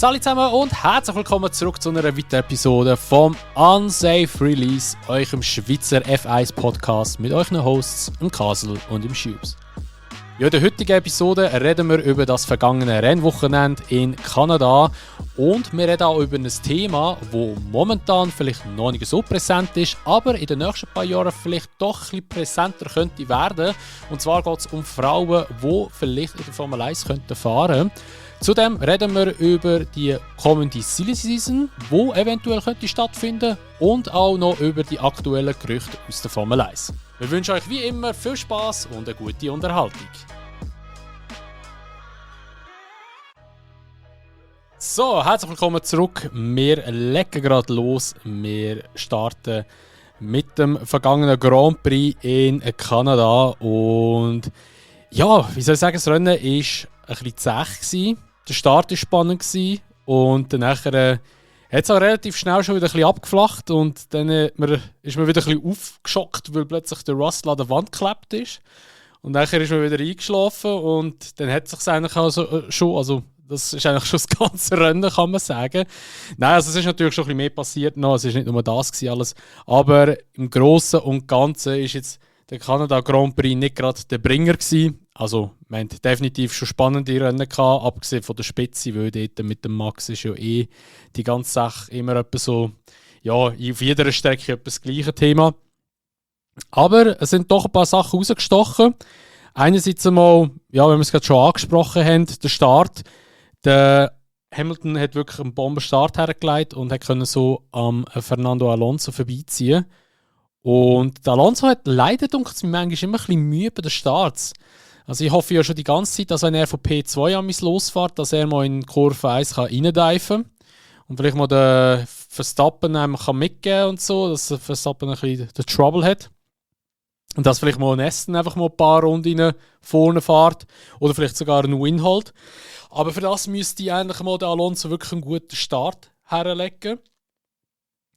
Hallo zusammen und herzlich willkommen zurück zu einer weiteren Episode vom Unsafe Release, eurem Schweizer F1 Podcast mit euren Hosts, im Kasel und im Schubs. Ja, in der heutigen Episode reden wir über das vergangene Rennwochenende in Kanada und wir reden auch über ein Thema, das momentan vielleicht noch nicht so präsent ist, aber in den nächsten paar Jahren vielleicht doch ein bisschen präsenter könnte werden. Und zwar geht es um Frauen, die vielleicht in der Formel 1 fahren könnten. Zudem reden wir über die kommende Silly Season, die eventuell könnte stattfinden und auch noch über die aktuellen Gerüchte aus der Formel 1. Wir wünschen euch wie immer viel Spass und eine gute Unterhaltung. So, herzlich willkommen zurück. Wir legen gerade los. Wir starten mit dem vergangenen Grand Prix in Kanada. Und ja, wie soll ich sagen, das Rennen war ein bisschen zäh. Der Start war spannend und dann hat es auch relativ schnell schon wieder ein bisschen abgeflacht und dann ist man wieder ein bisschen aufgeschockt, weil plötzlich der Russell an der Wand geklebt ist. Und nachher ist man wieder eingeschlafen und dann hat es sich eigentlich also schon, also das ist eigentlich schon das ganze Rennen, kann man sagen. Nein, also es ist natürlich schon ein bisschen mehr passiert noch, es war nicht nur das alles, aber im Großen und Ganzen ist jetzt der Kanada Grand Prix nicht gerade der Bringer gewesen. Also, wir hatten definitiv schon spannende Rennen gehabt, abgesehen von der Spitze, weil dort mit dem Max ist ja die ganze Sache immer etwa so, ja, auf jeder Strecke etwa das gleiche Thema. Aber es sind doch ein paar Sachen rausgestochen. Einerseits einmal, ja, wenn wir es gerade schon angesprochen haben, der Start. Der Hamilton hat wirklich einen Bombenstart hergelegt und konnte so am Fernando Alonso vorbeiziehen. Und der Alonso hat leider, denke ich, manchmal immer ein bisschen Mühe bei den Starts. Also ich hoffe ja schon die ganze Zeit, dass wenn er von P2 an losfährt, dass er mal in Kurve 1 reindiven kann. Und vielleicht mal den Verstappen mitgeben kann und so, dass der Verstappen ein bisschen den Trouble hat. Und dass vielleicht mal ein Aston einfach mal ein paar Runden vorne fährt. Oder vielleicht sogar einen Win holt. Aber für das müsste eigentlich mal der Alonso wirklich einen guten Start herlegen.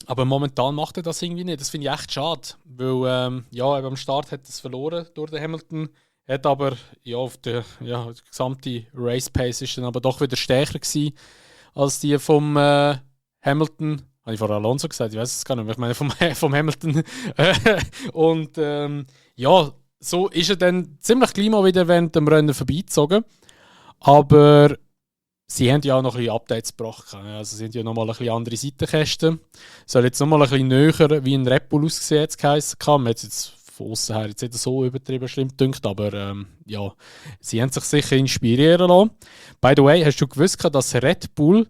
Aber momentan macht er das irgendwie nicht. Das finde ich echt schade. Weil eben am Start hat er es verloren durch den Hamilton. Hat aber auf der die gesamte Race Pace ist dann aber doch wieder stärker gewesen als die vom Hamilton. Habe ich vor Alonso gesagt? Ich weiß es gar nicht. Ich meine vom Hamilton. Und so ist er dann ziemlich gleich mal wieder während dem Rennen vorbeigezogen. Aber sie haben ja auch noch ein bisschen Updates gebracht. Also sie haben ja noch mal ein bisschen andere Seitenkästen. Soll jetzt noch mal ein bisschen näher wie ein Red Bull aussehen, jetzt geheißen. Man hat jetzt von außen her jetzt nicht so übertrieben schlimm gedünkt, aber sie haben sich sicher inspirieren lassen. By the way, hast du gewusst, dass Red Bull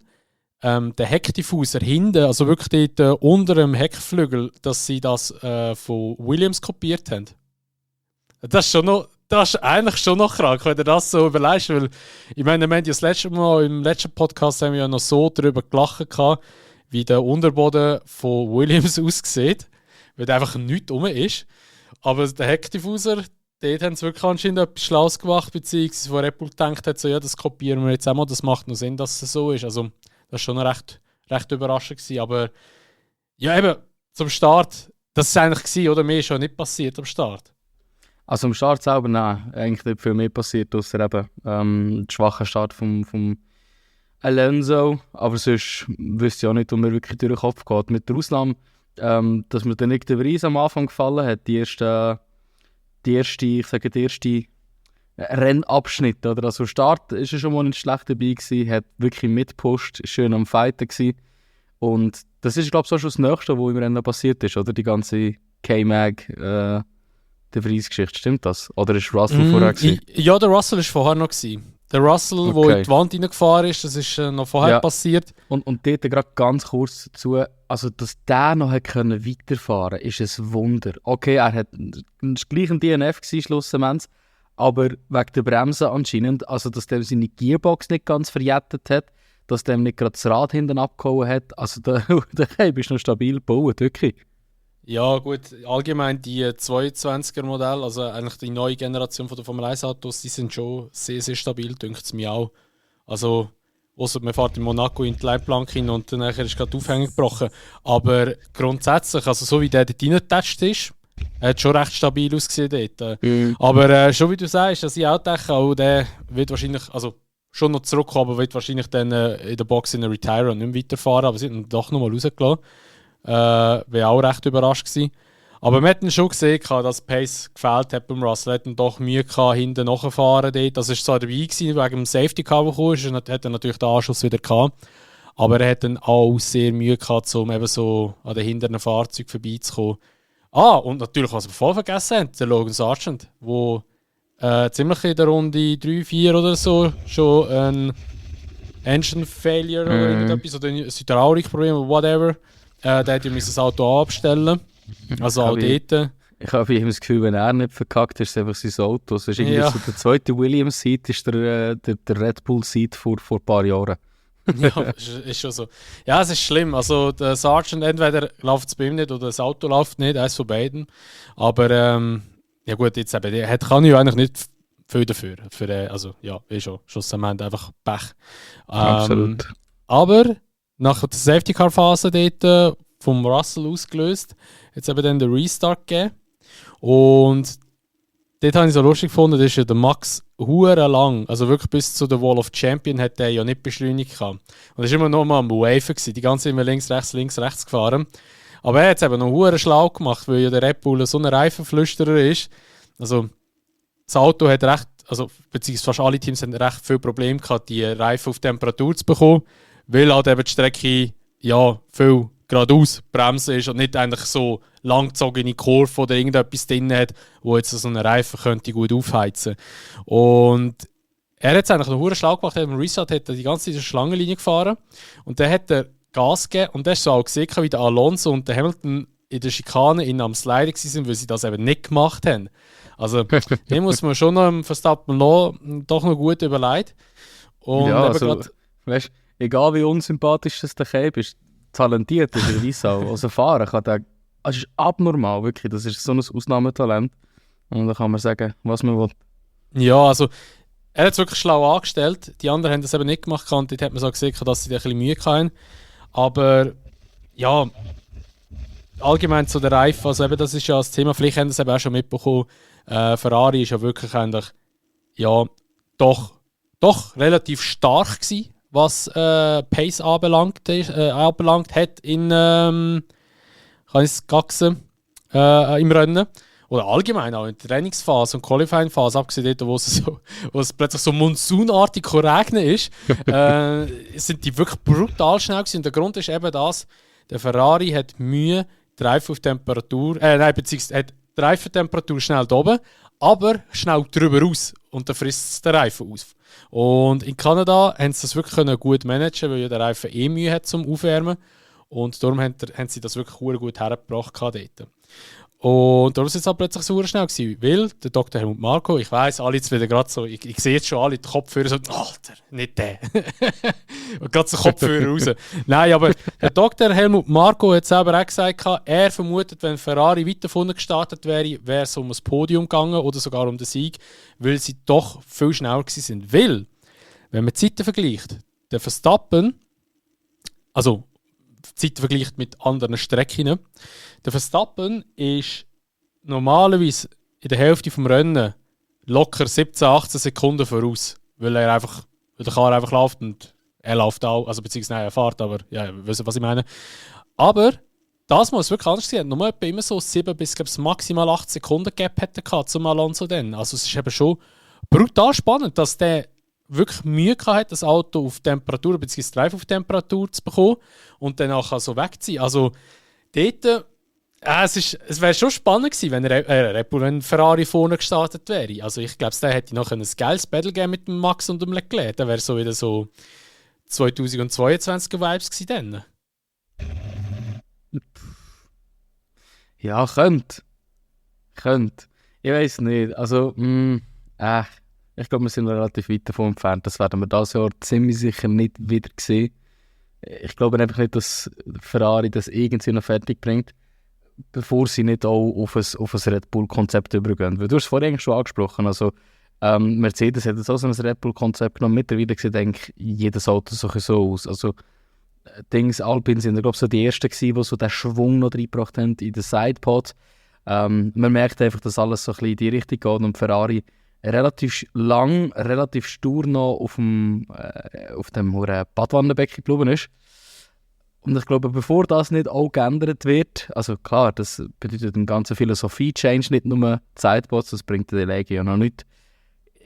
den Heckdiffuser hinten, also wirklich dort unter dem Heckflügel, dass sie das von Williams kopiert haben? Das ist eigentlich schon noch krank, wenn du das so überlegst, weil ich meine, wir haben ja das letzte Mal, im letzten Podcast haben wir ja noch so darüber gelacht, wie der Unterboden von Williams aussieht, weil da einfach nichts rum ist. Aber der Heckdiffuser, dort haben sie wirklich anscheinend etwas Schlaues gemacht, beziehungsweise wo Red Bull gedacht hat, so, ja, das kopieren wir jetzt auch mal, das macht noch Sinn, dass es so ist. Also, das war schon recht überraschend gewesen. Aber ja, eben, zum Start, das war eigentlich gewesen, oder? Mehr ist schon nicht passiert am Start. Also am Start selber, nein, eigentlich nicht viel mehr passiert, außer eben der schwache Start vom Alonso. Aber sonst wüsste ich auch nicht, wo mir wirklich durch den Kopf geht. Mit der Ausnahme, dass mir der Nick de Vries am Anfang gefallen hat, die erste Rennabschnitt. Oder? Also Start ist er schon mal nicht schlecht dabei gewesen, hat wirklich mitgepusht, schön am Fighten gewesen. Und das ist, glaube ich, auch schon das Nächste, was im Rennen passiert ist, oder? Die ganze K-Mag, der Vries-Geschichte, stimmt das? Oder ist Russell vorher gewesen? Ja, der Russell war vorher noch gewesen. Der Russell, der in die Wand reingefahren ist, das ist noch vorher passiert. Und dort gerade ganz kurz dazu, also dass der noch weiterfahren konnte, ist ein Wunder. Okay, er hat gleich ein DNF gewesen, schlussendlich, aber wegen der Bremse anscheinend, also dass der seine Gearbox nicht ganz verjettet hat, dass der nicht gerade das Rad hinten abgehauen hat, also der ist noch stabil gebaut, wirklich. Ja gut, allgemein die 22er Modelle, also eigentlich die neue Generation von der Formel 1 Autos, die sind schon sehr, sehr stabil, denkt es mir auch. Also, ausser man fährt in Monaco in die Leitplanke hin und dann ist gerade die Aufhängung gebrochen. Aber grundsätzlich, also so wie der dort reingetatscht ist, hat schon recht stabil ausgesehen dort. Aber schon wie du sagst, dass ich auch denke, auch der wird wahrscheinlich, also schon noch zurückkommen, aber wird wahrscheinlich dann in der Box in der Retire und nicht mehr weiterfahren. Aber sie haben ihn doch nochmal rausgelassen. Wäre auch recht überrascht gewesen. Aber man hat dann schon gesehen, dass Pace gefehlt hat beim Russell. Er hat dann doch Mühe gehabt, hinten nachfahren dort. Das war zwar dabei gewesen, wegen dem Safety Car, der kam, hat er natürlich den Anschluss wieder gehabt. Aber er hat dann auch sehr Mühe gehabt, um eben so an den hinteren Fahrzeugen vorbeizukommen. Und natürlich, was wir voll vergessen haben, der Logan Sargent, der ziemlich in der Runde 3, 4 oder so schon ein Engine Failure oder irgendetwas oder ein Hydraulikproblem oder whatever. Der hat ja das Auto abstellen. Also auch dort. Ich habe ihm das Gefühl, wenn er nicht verkackt, ist es einfach sein Auto. Es ist irgendwie so der zweite Williams-Seat, ist der Red Bull-Seat vor ein paar Jahren. Ja, ist schon so. Ja, es ist schlimm. Also der Sargent, entweder läuft es bei ihm nicht oder das Auto läuft nicht, eins von beiden. Aber ja gut, jetzt eben, kann ich ja eigentlich nicht viel dafür. Also ja, ist schon schlussendlich einfach Pech. Absolut. Aber nach der Safety-Car-Phase dort vom Russell ausgelöst, hat es eben dann den Restart gegeben. Und dort habe ich so lustig gefunden, dass ja der Max hure lang, also wirklich bis zu der Wall of Champion, hat der ja nicht beschleunigt gehabt. Und das war immer noch mal am Waven gewesen, die ganze Zeit immer links, rechts gefahren. Aber er hat es eben noch hure schlau gemacht, weil ja der Red Bull so ein Reifenflüsterer ist. Also das Auto hat recht, also beziehungsweise fast alle Teams haben recht viel Probleme gehabt, die Reifen auf Temperatur zu bekommen, weil halt eben die Strecke ja viel geradeaus bremsen ist und nicht eigentlich so langgezogene Kurve oder irgendetwas drin hat, wo jetzt so einen Reifen könnte gut aufheizen. Und er hat es eigentlich noch einen schlau gemacht, im Restart hat er die ganze Zeit in der Schlangenlinie gefahren und dann hat er Gas gegeben und dann hast du auch gesehen, wie der Alonso und der Hamilton in der Schikane am Sliden waren, weil sie das eben nicht gemacht haben. Also den muss man schon noch im Verstappen doch noch gut überlegen. Und ja, also, weißt, egal wie unsympathisch das der Cape ist, talentiert ist er weiss auch. Also fahren kann der, das ist abnormal, wirklich. Das ist so ein Ausnahmetalent. Und da kann man sagen, was man will. Ja, also er hat es wirklich schlau angestellt. Die anderen haben das eben nicht gemacht. Und dort hat man so gesehen, dass sie ein bisschen Mühe hatten. Aber ja, allgemein zu der Reifen, also eben, das ist ja das Thema. Vielleicht haben sie es eben auch schon mitbekommen. Ferrari ist ja wirklich eigentlich ja, doch relativ stark gewesen, was Pace anbelangt hat in Gaxen im Rennen. Oder allgemein auch in der Trainingsphase und Qualifying-Phase, abgesehen dort, wo es plötzlich so monsunartig regnen ist, sind die wirklich brutal schnell gewesen. Und der Grund ist eben das, der Ferrari hat Mühe, die Reifen auf Temperatur, beziehungsweise hat die Reifentemperatur schnell oben, aber schnell drüber raus und dann frisst es den Reifen aus. Und in Kanada haben sie das wirklich gut managen, weil ja der Reifen Mühe hat zum Aufwärmen. Und darum haben sie das wirklich gut hergebracht dort. Und darum war es halt plötzlich so schnell gewesen, weil der Dr. Helmut Marko, ich weiss, alle jetzt wieder gerade so, ich sehe jetzt schon alle die Kopfhörer so, Alter, nicht der. Und gerade so Kopfhörer raus. Nein, aber der Dr. Helmut Marko hat selber auch gesagt, er vermutet, wenn Ferrari weiter vorne gestartet wäre, wäre es um das Podium gegangen oder sogar um den Sieg, weil sie doch viel schneller gewesen sind. Weil, wenn man die Zeiten vergleicht, der Verstappen, also Zeiten vergleicht mit anderen Strecken. Der Verstappen ist normalerweise in der Hälfte des Rennen locker 17, 18 Sekunden voraus, weil der Car einfach läuft und er läuft auch, also beziehungsweise nein, er fährt, aber ja, wisst ihr, was ich meine. Aber das muss wirklich anders sein. Nur immer so 7 bis maximal 8 Sekunden Gap hätte gehabt zum Alonso dann. Also es ist eben schon brutal spannend, dass der wirklich Mühe hat, das Auto auf Temperatur bzw. Drive auf Temperatur zu bekommen und dann auch so wegzuziehen. Also dort, es wäre schon spannend gewesen, wenn Ferrari vorne gestartet wäre. Also ich glaube, da hätte noch ein geiles Battle geben mit dem Max und dem Leclerc. Da wäre so wieder so 2022er Vibes gewesen dann. Ja, könnte. Ich weiß nicht. Also, ich glaube, wir sind relativ weit davon entfernt. Das werden wir dieses Jahr ziemlich sicher nicht wieder sehen. Ich glaube einfach nicht, dass Ferrari das irgendwie noch fertig bringt, bevor sie nicht auch auf ein Red Bull-Konzept übergehen. Weil du hast es vorhin schon angesprochen. Also, Mercedes hat jetzt auch so ein Red Bull-Konzept genommen. Mittlerweile sieht eigentlich jedes Auto so aus. Also, Alpine sind, glaube ich, so die ersten gewesen, die so den Schwung noch reingebracht haben in den Sidepods. Man merkt einfach, dass alles so ein bisschen in die Richtung geht und Ferrari relativ lang, relativ stur noch auf dem Badwannenbecken geblieben ist. Und ich glaube, bevor das nicht auch geändert wird, also klar, das bedeutet einen ganzen Philosophie-Change, nicht nur Zeitbots, das bringt der Lege ja noch nicht.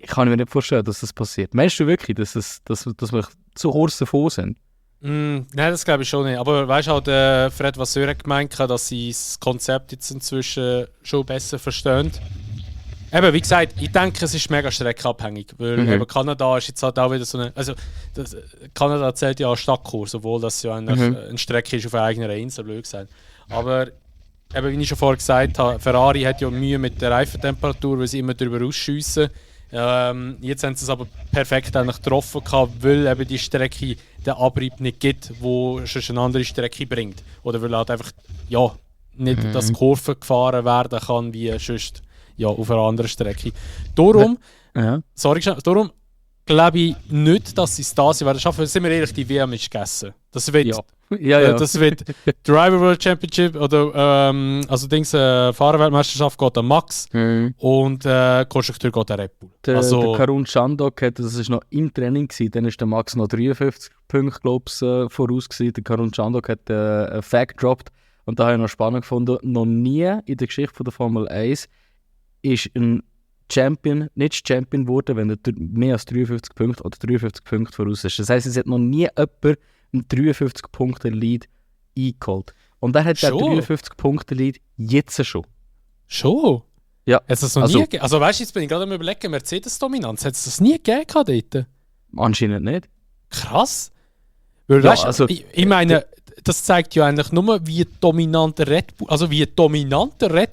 Ich kann mir nicht vorstellen, dass das passiert. Meinst du wirklich, dass wir zu kurz davon sind? Nein, das glaube ich schon nicht. Aber weißt du, halt, Fred Vasseur hat gemeint, dass sie das Konzept jetzt inzwischen schon besser verstehen. Eben, wie gesagt, ich denke, es ist mega streckenabhängig, weil eben Kanada ist jetzt halt auch wieder so eine... Also, Kanada zählt ja als Stadtkurs, obwohl das ja eigentlich eine Strecke ist auf einer eigenen Insel, blöd gesagt. Aber eben, wie ich schon vorher gesagt habe, Ferrari hat ja Mühe mit der Reifentemperatur, weil sie immer darüber ausschiessen. Jetzt haben sie es aber perfekt eigentlich getroffen gehabt, weil eben die Strecke den Abrieb nicht gibt, wo es eine andere Strecke bringt. Oder weil halt einfach, ja, nicht das Kurven gefahren werden kann, wie sonst. Ja, auf einer anderen Strecke. Darum, darum glaube ich nicht, dass sie es da werden schaffen. Sind wir ehrlich, die WM ist gegessen. Das wird, das wird Driver World Championship oder Fahrerweltmeisterschaft geht an Max und Konstrukteur geht an Red Bull. Der Karun Chandok hat, das war noch im Training gewesen, dann ist der Max noch 53 Punkte, glaube ich, voraus gewesen. Der Karun Chandok hat einen Fact gedroppt und da habe ich noch spannend gefunden. Noch nie in der Geschichte von der Formel 1 ist ein Champion nicht Champion geworden, wenn er mehr als 53 Punkte oder 53 Punkte voraus ist. Das heisst, es hat noch nie jemand einen 53-Punkte-Lead eingeholt. Und er hat den 53-Punkte-Lead jetzt schon. Schon? Ja. Hat es das noch nie gegeben? Also weißt du, jetzt bin ich gerade am überlegen, Mercedes-Dominanz, hat es das nie gegeben dort? Anscheinend nicht. Krass. Weil, Ja, weißt, also, ich meine, das zeigt ja eigentlich nur, wie dominant der Red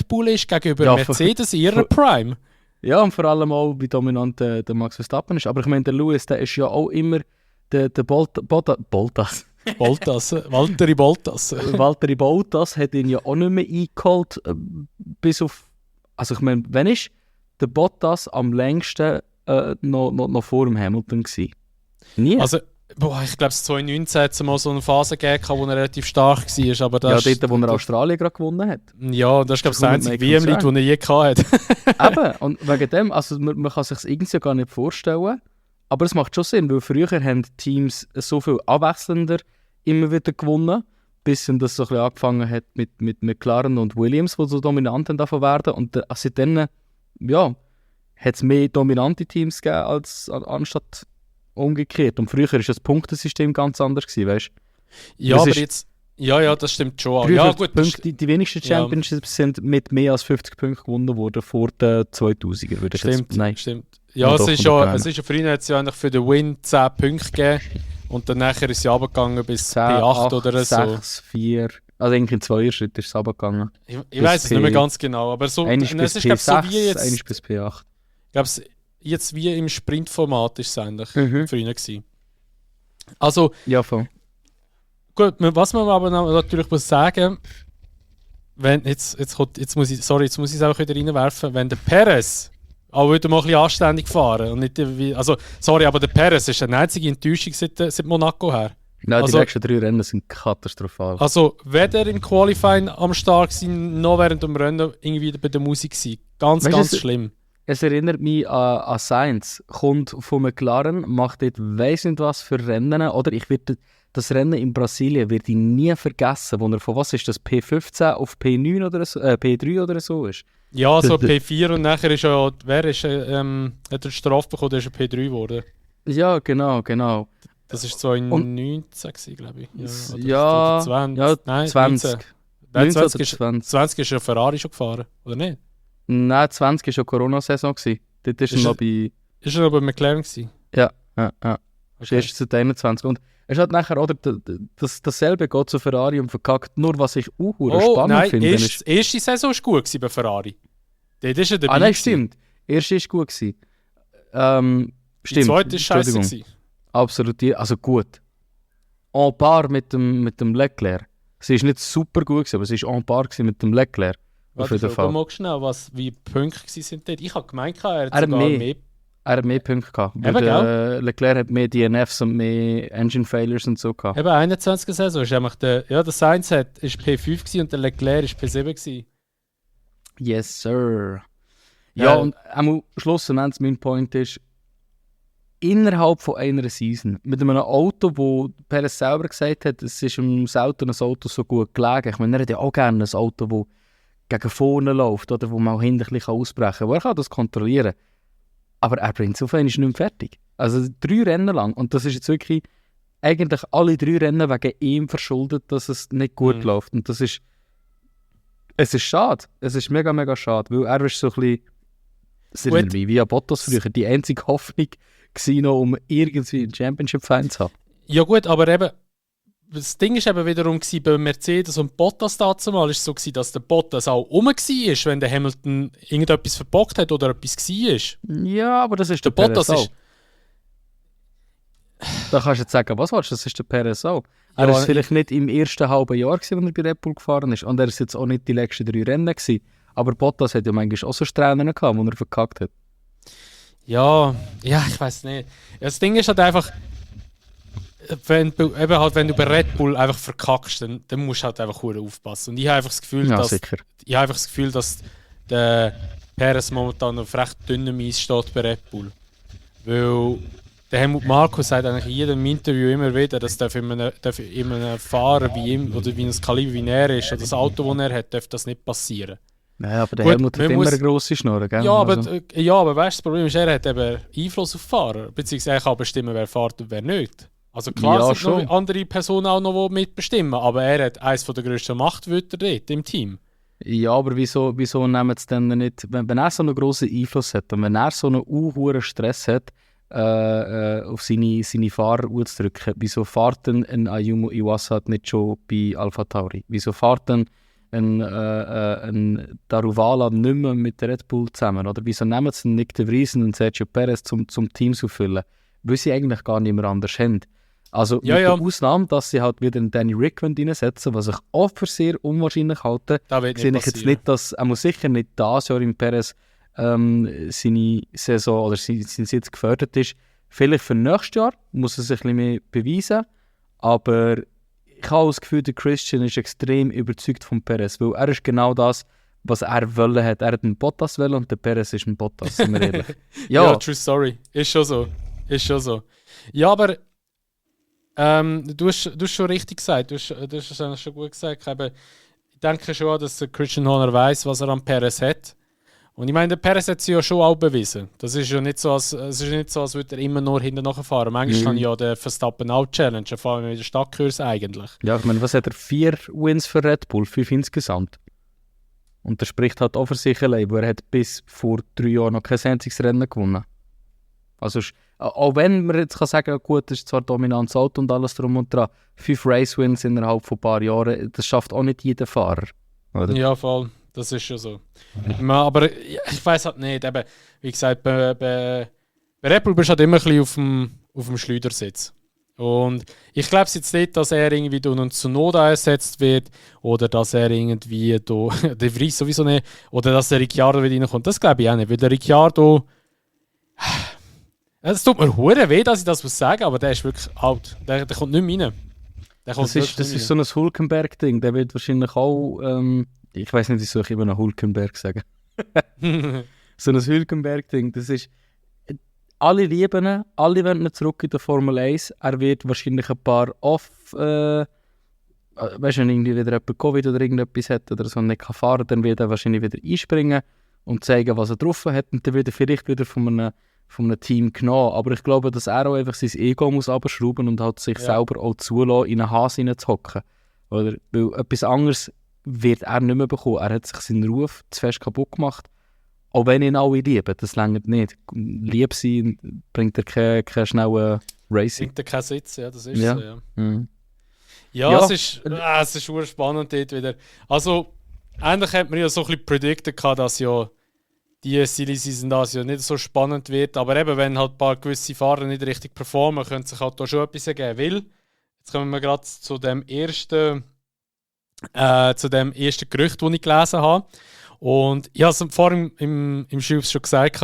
Bull ist gegenüber Mercedes in ihrer Prime. Ja, und vor allem auch, wie dominant der Max Verstappen ist. Aber ich meine, der Lewis, der ist ja auch immer der Bottas. Valtteri Bottas. Valtteri Bottas hat ihn ja auch nicht mehr eingeholt, bis auf... Also ich meine, wann ist der Bottas am längsten noch vor dem Hamilton gewesen? Nie. Also, ich glaube, 2019 hat es mal so eine Phase gegeben, wo er relativ stark war. Aber das dort, wo er Australien gerade gewonnen hat. Ja, das ist, glaube ich, das einzige WM-Lied, das er je hatte. Eben, und wegen dem, also man kann sich das irgendwie gar nicht vorstellen, aber es macht schon Sinn, weil früher haben Teams so viel abwechselnder immer wieder gewonnen, bis das so ein bisschen angefangen hat mit McLaren und Williams, die so dominant davon werden. Und seitdem, ja, hat es mehr dominante Teams gegeben, anstatt umgekehrt. Und früher war das Punktesystem ganz anders gewesen, weißt du? Ja, aber jetzt... Ja, das stimmt schon. Ja, gut, Punkte, die wenigsten Championships sind mit mehr als 50 Punkten gewonnen worden vor den 2000er. Würde stimmt. Ja, es ist ja für ihn hat es ja eigentlich für den Win 10 Punkte gegeben und dann nachher ist es runtergegangen bis 10, P8 oder so. 6, 4, also eigentlich in 2 Schritten ist es runtergegangen. Ich weiß es nicht mehr ganz genau, aber so... Es ist glaube so wie jetzt... Eines bis P8. Ich glaube, jetzt wie im Sprintformat ist es eigentlich für ihn gewesen. Also... Ja, voll. Gut, was man aber natürlich muss sagen, wenn jetzt muss ich es einfach wieder reinwerfen, wenn der Perez auch wieder mal ein bisschen anständig fahren und nicht aber der Perez ist eine einzige Enttäuschung seit Monaco her. Nein, die nächsten 3 Rennen sind katastrophal. Also weder im Qualifying am Start sein, noch während dem Rennen irgendwie bei der Musik sein. Ganz schlimm. Es erinnert mich an Sainz, kommt von McLaren, macht dort weiss nicht was für Rennen, oder das Rennen in Brasilien werde ich nie vergessen, wo er von was ist das, P15 auf P9 oder so, P3 oder so ist. Ja, so P4 und nachher ist hat er Strafe bekommen, der ist P3 geworden. Ja, genau. Das war 2019, glaube ich. Ja, 20. Ja, Nein, 20. 20 ist ja Ferrari schon gefahren, oder nicht? Nein, 20 war schon Corona-Saison. Dort ist er noch bei... Ist er noch bei McLaren gewesen? Ja. Okay. Erst zu 21. Und es hat nachher, oder, dasselbe geht zu Ferrari und verkackt. Nur was ich auch spannend finde... Die erste Saison war gut bei Ferrari. Dort ist er dabei. Nein, stimmt. Die erste war gut. Stimmt. Die zweite war scheiße. Absolut, also gut. En par mit dem Leclerc. Sie war nicht super gut, aber sie war en par mit dem Leclerc. Auf jeden Fall. Mal schnell, wie die Punkte waren dort. Ich habe gemeint, er hat mehr Punkte gehabt. Leclerc hat mehr DNFs und mehr Engine Failures und so gehabt. Eben 21. Saison ist einfach der Sainz war P5 und der Leclerc war P7 gewesen. Yes, sir. Ja, und schlussendlich mein Point ist, innerhalb von einer Season, mit einem Auto, wo Perez selber gesagt hat, es ist im selten ein Auto so gut gelegen. Ich meine, er hat ja auch gerne ein Auto, das gegen vorne läuft oder wo man auch hinten ein bisschen ausbrechen kann. Er kann das kontrollieren. Aber er bringt es auf einmal nicht mehr fertig. Also 3 Rennen lang. Und das ist jetzt wirklich eigentlich alle 3 Rennen wegen ihm verschuldet, dass es nicht gut läuft. Und es ist schade. Es ist mega, mega schade. Weil er ist so ein bisschen wie Bottas früher, die einzige Hoffnung gewesen, noch, um irgendwie einen Championship-Fan zu haben. Ja gut, aber eben, das Ding war eben wiederum gewesen, bei Mercedes und Bottas dazu mal, ist es so gewesen, dass der Bottas auch rum war, wenn der Hamilton irgendetwas verbockt hat oder etwas war. Ja, aber das ist der Bottas Perez auch. Da kannst du jetzt sagen, was willst du, das ist der Perez auch. Er war vielleicht nicht im ersten halben Jahr gewesen, als er bei Red Bull gefahren ist, und er ist jetzt auch nicht die letzten 3 Rennen gewesen. Aber Bottas hat ja manchmal auch so Strähnen gehabt, wo er verkackt hat. Ja, ich weiß nicht. Das Ding ist halt einfach, wenn du bei Red Bull einfach verkackst, dann musst du halt einfach aufpassen. Und ich habe einfach das Gefühl, dass der Perez momentan auf recht dünnem Eis steht bei Red Bull. Weil der Helmut Marko sagt eigentlich in jedem Interview immer wieder, dass in einem Fahrer wie ihm oder wie ein Kaliber wie er ist oder das Auto, das er hat, darf das nicht passieren. Ja, aber der Helmut hat immer eine grosse Schnurre, gell? Ja, aber weißt du, das Problem ist, er hat eben Einfluss auf Fahrer, beziehungsweise er kann bestimmen, wer fährt und wer nicht. Also klar sind noch andere Personen auch noch mitbestimmen, aber er hat eines der grössten Machtwörter dort im Team. Ja, aber wieso nehmen sie denn nicht, wenn er so einen grossen Einfluss hat und wenn er so einen hohen Stress hat, auf seine Fahrer auszudrücken, wieso fährt ein Ayumu Iwasa nicht schon bei AlphaTauri? Wieso fährt ein Daruvala nicht mehr mit Red Bull zusammen? Oder wieso nehmen sie Nick de Vries und Sergio Perez zum Team zu füllen? Weil sie eigentlich gar nicht mehr anders haben. Also mit der Ausnahme, dass sie halt wieder einen Danny Rick reinsetzen, was ich auch für sehr unwahrscheinlich halte, sehe ich jetzt nicht, dass er muss sicher nicht dieses Jahr im Perez seine Saison oder sein Sitz gefördert ist. Vielleicht für nächstes Jahr muss er sich ein bisschen mehr beweisen, aber ich habe das Gefühl, der Christian ist extrem überzeugt von Perez, weil er ist genau das, was er wollen hat. Er hat einen Bottas wollen und der Perez ist ein Bottas, sind wir ehrlich. Ja, true story. Ist schon so. Ja, aber du hast schon richtig gesagt. Du hast es eigentlich schon gut gesagt. Ich denke schon, dass der Christian Horner weiss, was er an Perez hat. Und ich meine, der Perez hat es ja schon auch bewiesen. Das ist ja nicht so, als würde er immer nur hinten nachfahren. Manchmal kann ja der Verstappen auch challengen, vor allem in der Stadtkurs eigentlich. Ja, ich meine, was hat er? 4 Wins für Red Bull, 5 insgesamt. Und das spricht halt auch für sich allein, weil er hat bis vor 3 Jahren noch kein einziges Rennen gewonnen. Also, auch wenn man jetzt kann sagen, gut, das ist zwar dominantes Auto und alles drum und dran, 5 Race-Wins innerhalb von ein paar Jahren, das schafft auch nicht jeder Fahrer. Oder? Ja, voll. Das ist schon so. Aber ich weiß halt nicht. Eben, wie gesagt, bei Red Bull bist du halt immer ein bisschen auf dem Schleudersitz. Und ich glaube jetzt nicht, dass er irgendwie durch einen Tsunoda ersetzt wird oder dass er irgendwie durch De Vries sowieso nicht oder dass der Ricciardo wieder reinkommt. Das glaube ich auch nicht, weil der Ricciardo... Es tut mir hure weh, dass ich das sagen muss, aber der ist wirklich alt. Der kommt nicht mehr rein. Das ist so ein Hulkenberg-Ding. Der wird wahrscheinlich auch... ich weiß nicht, ich soll immer noch Hulkenberg sagen. So ein Hulkenberg-Ding. Das ist... Alle lieben ihn, alle wollen ihn zurück in der Formel 1. Er wird wahrscheinlich ein paar weißt du, wenn irgendwie wieder jemand Covid oder irgendetwas hat oder so und nicht fahren kann, dann wird er wahrscheinlich wieder einspringen und zeigen, was er drauf hat. Und dann wird er vielleicht wieder von einem Team genommen. Aber ich glaube, dass er auch einfach sein Ego muss abschrauben und halt sich selber auch zulassen, in einen Hase hineinzuhocken. Oder? Weil etwas anderes wird er nicht mehr bekommen. Er hat sich seinen Ruf zu fest kaputt gemacht. Auch wenn ihn alle lieben, das reicht nicht. Lieb sein bringt er keinen schnellen Racing. Bringt er keinen Sitz, ja, das ist so, ja. Mhm. Ja, es ist spannend dort wieder. Also, eigentlich hat man ja so ein bisschen predicted, dass ja die Silly Season das ja nicht so spannend wird. Aber eben, wenn halt ein paar gewisse Fahrer nicht richtig performen, könnte sich halt da schon etwas ergeben. Weil, jetzt kommen wir gerade zu dem ersten Gerücht, das ich gelesen habe. Und ich habe es vorhin im Schubs schon gesagt.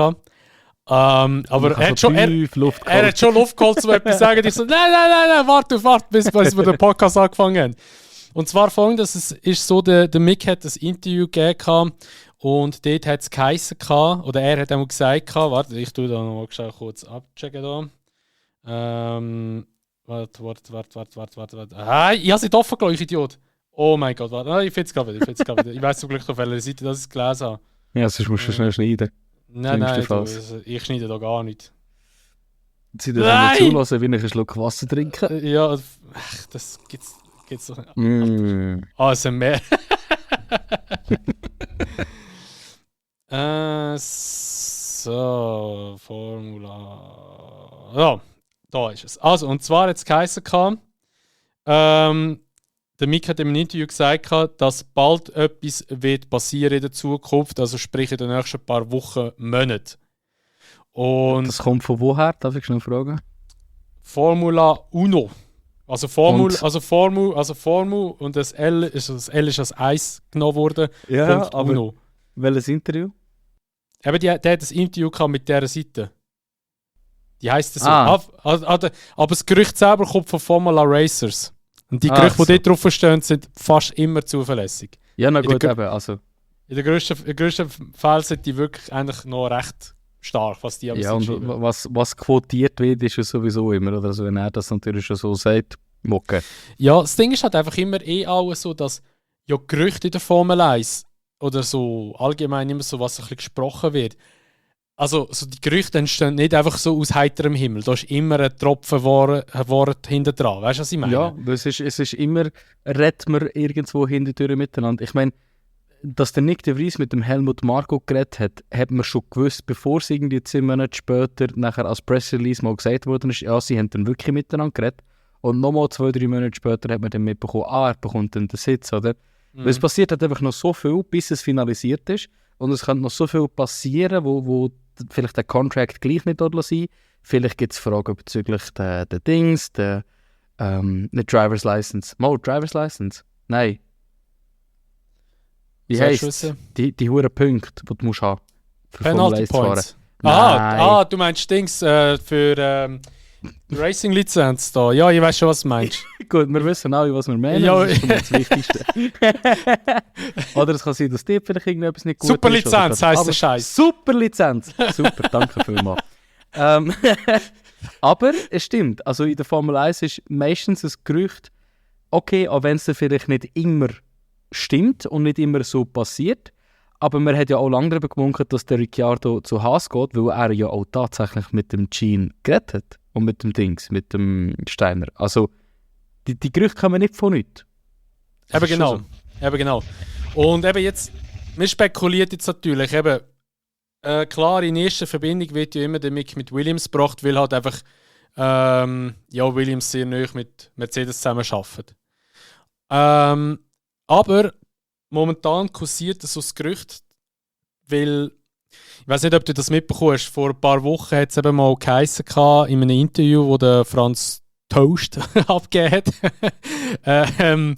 Aber er hat schon Luft geholt, um etwas zu sagen. Ich so, nein, warte, bis wir den Podcast angefangen haben. Und zwar folgendes, es ist so, der Mick hat ein Interview gegeben Und dort hat es geheissen, oder er hat einmal gesagt, warte, ich tue da noch mal kurz abchecken da. Warte. Ah, ich habe es nicht offen gelassen, ich Idiot. Oh mein Gott, warte. Ich finde es gerade wieder. Ich weiß zum Glück, auf welcher Seite das ich gelesen habe. Ja, sonst musst du schnell schneiden. Nein, ich schneide da gar nicht. Sie dürfen nicht zulassen, wie ich einen Schluck Wasser trinken. Ja, das gibt's doch nicht. Also mehr. So, Formula. Ja, da ist es. Also, und zwar hat es geheißen, der Mick hat im Interview gesagt, dass bald etwas wird passieren in der Zukunft, also sprich in den nächsten paar Wochen, Monaten. Und das kommt von woher? Darf ich schnell fragen? Formula Uno. Also Formel und das L ist als Eis genommen worden. Ja, Punkt aber Uno. welches Interview? Eben, der hat das Interview mit dieser Seite. Die heisst so. Aber das Gerücht selber kommt von Formula Racers. Und die Gerüchte, die dort drauf stehen, sind fast immer zuverlässig. Ja, na gut, eben. Also. In den grössten Fällen sind die wirklich eigentlich noch recht stark, was die ja, und was quotiert wird, ist ja sowieso immer. Oder? Also wenn er das natürlich schon so sagt, okay. Ja, das Ding ist halt einfach immer alles so, dass ja Gerüchte in der Formel 1 oder so allgemein immer so, was ein bisschen gesprochen wird. Also so die Gerüchte entstehen nicht einfach so aus heiterem Himmel. Da ist immer ein Tropfen Wort hinter dran. Weißt du, was ich meine? Ja, es ist immer, redet man irgendwo hinterher miteinander. Ich meine, dass der Nick de Vries mit dem Helmut Marko geredet hat man schon gewusst, bevor es irgendwie 10 Monate später nachher als Press-Release mal gesagt worden ist, ja, sie haben dann wirklich miteinander geredet. Und nochmal 2-3 Monate später hat man dann mitbekommen, er bekommt dann den Sitz, oder? Weil es passiert halt einfach noch so viel, bis es finalisiert ist. Und es kann noch so viel passieren, wo vielleicht der Contract gleich nicht dort sein. Vielleicht gibt es Fragen bezüglich der Dings, der nicht Driver's License. Driver's License? Nein. Wie heisst die hohen Punkte, die du musst haben für Penalty Points. Du meinst Dings für Racing-Lizenz da. Ja, ich weiß schon, was du meinst. Gut, wir wissen alle, was wir meinen. Ja. Das ist das Wichtigste. Oder es kann sein, dass dir vielleicht irgendetwas nicht gut ist. Superlizenz heisst der Scheiß. Superlizenz! Super, danke vielmals. Aber es stimmt, also in der Formel 1 ist meistens ein Gerücht, okay, auch wenn es vielleicht nicht immer stimmt und nicht immer so passiert, aber man hat ja auch lange darüber gemunkelt, dass der Ricciardo zu Haas geht, weil er ja auch tatsächlich mit dem Gene geredet hat und mit dem Dings, mit dem Steiner. Also die Gerüchte kommen nicht von nichts. Eben genau. So. Eben genau. Und eben jetzt, man spekuliert jetzt natürlich, eben, klar, in erster Verbindung wird ja immer der Mick mit Williams gebracht, weil halt einfach Williams sehr nahe mit Mercedes zusammen arbeitet. Aber momentan kursiert so das Gerücht, weil, ich weiß nicht, ob du das mitbekommst, vor ein paar Wochen hat es eben mal geheissen in einem Interview, wo der Franz Toast abgegeben hat,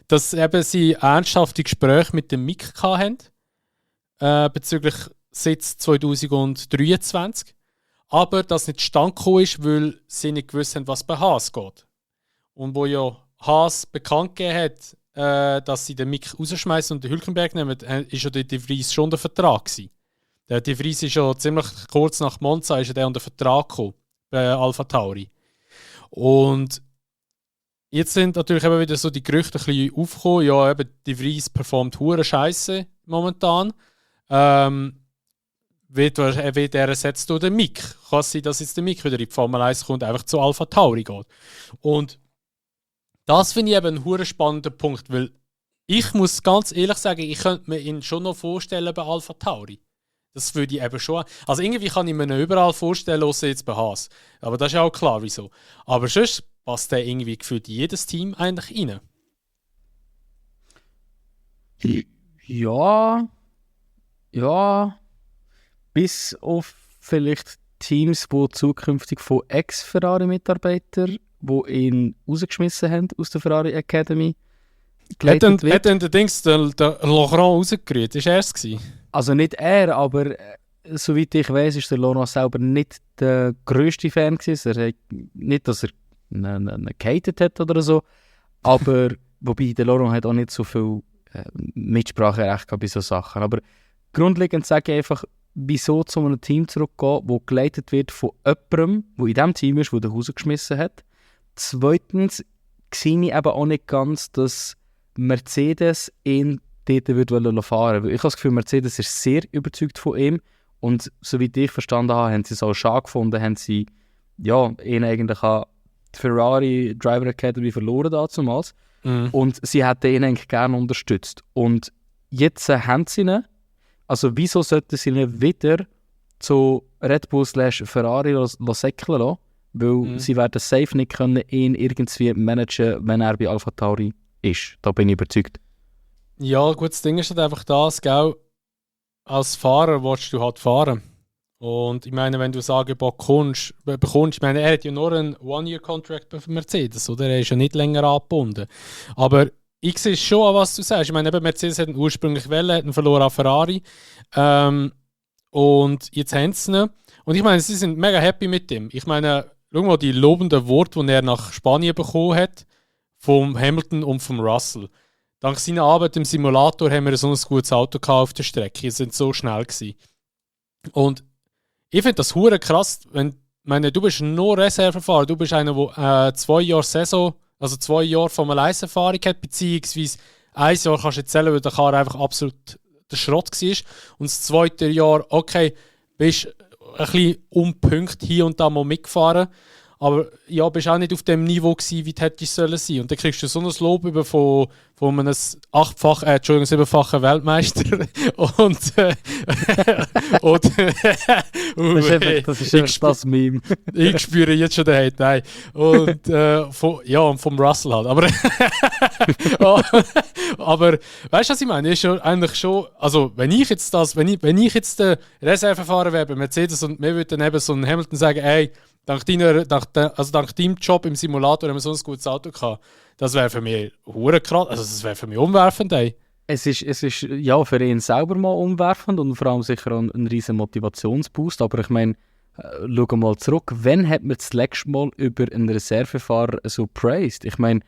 dass eben sie ernsthafte Gespräche mit dem Mick hatten, bezüglich Sitz 2023. Aber das nicht zustande gekommen ist, weil sie nicht gewusst haben, was bei Haas geht. Und wo ja Haas bekannt gegeben hat, dass sie den Mick rausschmeißen und den Hülkenberg nehmen, ist ja der De Vries schon der Vertrag gewesen. Der De Vries ist ja ziemlich kurz nach Monza ist der unter Vertrag gekommen, bei Alpha Tauri. Und jetzt sind natürlich eben wieder so die Gerüchte ein bisschen aufgekommen, ja, eben De Vries performt hure Scheiße momentan. Wird er ersetzt durch den Mick? Kann es sein, dass jetzt der Mick wieder in die Formel 1 kommt und einfach zu Alpha Tauri geht? Und das finde ich eben einen hure spannenden Punkt, weil ich muss ganz ehrlich sagen, ich könnte mir ihn schon noch vorstellen bei Alpha Tauri. Das würde ich eben schon. Also irgendwie kann ich mir ihn überall vorstellen, außer jetzt bei Haas. Aber das ist ja auch klar, wieso. Aber sonst passt der irgendwie gefühlt in jedes Team eigentlich rein. Ja. Bis auf vielleicht Teams, die zukünftig von Ex-Ferrari-Mitarbeitern, die ihn rausgeschmissen haben aus der Ferrari Academy, hat dann der Dings, der Laurent rausgerührt? Ist er es gewesen? Also nicht er, aber soweit ich weiß, ist der Laurent selber nicht der grösste Fan gewesen. Nicht, dass er ihn gehatet hat oder so, aber wobei der Laurent hat auch nicht so viel Mitspracherecht bei so Sachen. Aber grundlegend sage ich einfach, wieso zu einem Team zurückgehen, das geleitet wird von jemandem, der in dem Team ist, der den rausgeschmissen hat. Zweitens sehe ich eben auch nicht ganz, dass Mercedes ihn dort fahren will. Weil ich habe das Gefühl, Mercedes ist sehr überzeugt von ihm. Und soweit ich verstanden habe, haben sie es auch schade gefunden, haben sie ihn eigentlich an die Ferrari Driver Academy verloren damals. Und sie hätten ihn eigentlich gerne unterstützt. Und jetzt haben sie ihn. Also wieso sollten sie ihn wieder zu Red Bull / Ferrari säckeln lassen? Weil sie werden safe nicht können, ihn irgendwie managen, wenn er bei AlphaTauri ist. Da bin ich überzeugt. Ja, gut, das Ding ist halt einfach das, gell? Als Fahrer willst du halt fahren. Und ich meine, wenn du das Angebot bekommst, ich meine, er hat ja nur einen One-Year-Contract bei Mercedes, oder? Er ist ja nicht länger angebunden. Aber ich sehe schon an, was du sagst. Ich meine, eben Mercedes hat ihn ursprünglich wollen, hat ihn verloren an Ferrari. Und jetzt haben sie ihn. Und ich meine, sie sind mega happy mit ihm. Ich meine, schau mal die lobenden Worte, die er nach Spanien bekommen hat, vom Hamilton und vom Russell. Dank seiner Arbeit im Simulator haben wir so ein gutes Auto auf der Strecke. Wir sind so schnell gewesen. Und ich finde das hure krass, du bist nur Reservefahrer, du bist einer, der 2 Jahre Saison, also 2 Jahre Formel-1-Erfahrung hat, beziehungsweise 1 Jahr kannst du erzählen, weil der Karre einfach absolut der Schrott war. Und das 2. Jahr, okay, bist ein bisschen unpünkt hier und da mal mitgefahren, aber ja, bist auch nicht auf dem Niveau gewesen, wie du hättest sollen sein. Und dann kriegst du so ein Lob über von einem 7-fachen Weltmeister. Das ist einfach das Meme. Ich spüre jetzt schon den Hate, nein. Und vom Russell halt. Aber weißt du, was ich meine? Ist ja eigentlich schon, also wenn ich jetzt der Reservefahrer wäre bei Mercedes und mir würde dann eben so ein Hamilton sagen, ey, dank deinem Job im Simulator haben wir so ein gutes Auto gehabt. Das wäre für mich hure krass, also das wäre für mich umwerfend, ey. Es ist ja für ihn selber mal umwerfend und vor allem sicher ein riesen Motivationsboost. Aber ich meine, schau mal zurück, wann hat man das letzte Mal über einen Reservefahrer so praised? Ich meine,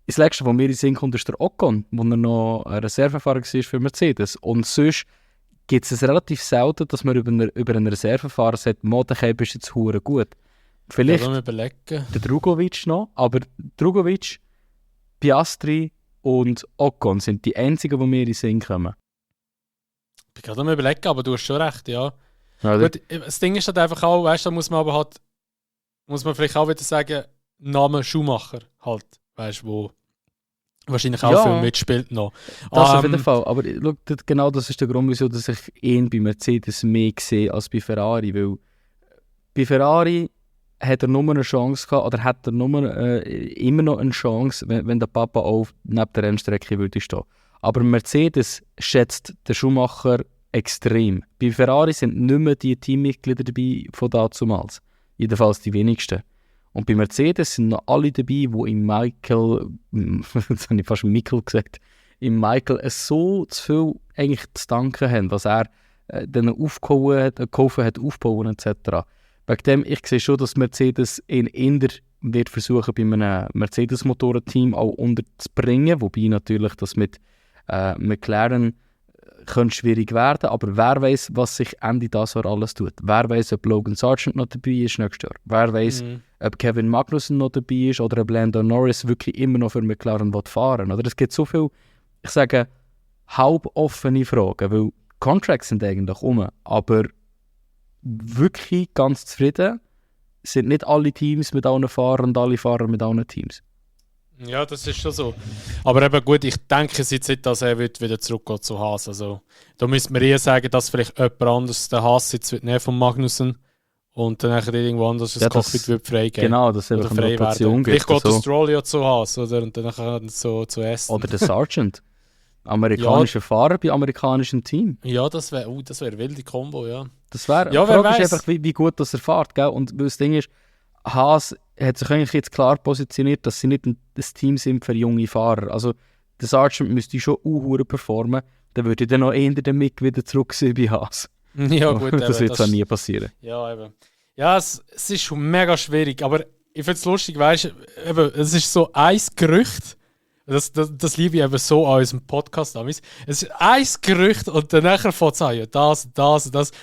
das letzte, was mir in den Sinn kommt, ist der Ocon, wo er noch ein Reservefahrer war für Mercedes. Und sonst gibt es relativ selten, dass man über einen Reservefahrer sagt, der bist jetzt hure gut. Vielleicht der Drugovic noch, aber Drugovic, Piastri und Ocon sind die einzigen, die mir in den Sinn kommen. Ich bin gerade am Überlegen, aber du hast schon recht, ja. Gut, das Ding ist halt einfach auch, weißt du, da muss man vielleicht auch wieder sagen, Name Schumacher halt, weißt du, wo wahrscheinlich auch viel mitspielt noch. Das auf jeden Fall, aber schau, genau das ist der Grund, wieso dass ich ihn bei Mercedes mehr sehe als bei Ferrari, weil bei Ferrari hat er nur eine Chance gehabt, oder hat er immer noch eine Chance, wenn der Papa auch neben der Rennstrecke würde stehen. Aber Mercedes schätzt den Schumacher extrem. Bei Ferrari sind nicht mehr die Teammitglieder dabei von damals. Jedenfalls die wenigsten. Und bei Mercedes sind noch alle dabei, die im Michael, jetzt habe ich fast Michael gesagt, im Michael so zu viel eigentlich zu danken haben, was er dann gekauft hat, aufbauen etc. Wegen dem, ich sehe schon, dass Mercedes ihn eher wird versuchen, bei einem Mercedes-Motorenteam auch unterzubringen, wobei natürlich das mit McLaren könnte schwierig werden, aber wer weiß, was sich Ende dieses Jahr alles tut. Wer weiß, ob Logan Sargent noch dabei ist nächstes Jahr. Wer weiß, ob Kevin Magnussen noch dabei ist oder ob Lando Norris wirklich immer noch für McLaren fahren will. Oder es gibt so viele, ich sage, halboffene Fragen, weil Contracts sind eigentlich aber wirklich ganz zufrieden sind nicht alle Teams mit allen Fahrern und alle Fahrer mit allen Teams. Ja, das ist schon so. Aber eben gut, ich denke es jetzt nicht, dass er wieder zurückgeht zu Haas. Also, da müsste man eher sagen, dass vielleicht jemand anderes den Haas jetzt wird nehmen von Magnussen und dann irgendwo anders das Cockpit wird freigeben. Genau, das ist einfach eine Rotation. Vielleicht geht der Stroll ja zu Haas oder? Und dann kann er so zu Aston. Oder der Sargent. Amerikanischer Fahrer bei amerikanischem Team. Ja, das wäre eine wilde Kombo, ja. Das wäre, die Frage ist einfach, wie gut das er fährt, gell? Und das Ding ist, Haas hat sich eigentlich jetzt klar positioniert, dass sie nicht ein Team sind für junge Fahrer. Also der Sargent müsste schon performen, dann würde dann noch eher der Mick wieder zurück sein bei Haas. Ja gut, das wird auch nie passieren. Ja, eben. Ja, es ist schon mega schwierig, aber ich finde es lustig, weißt du, es ist so ein Gerücht, Das liebe ich eben so an unserem Podcast. Es ist ein Gerücht und dann fängt es an, ja, das.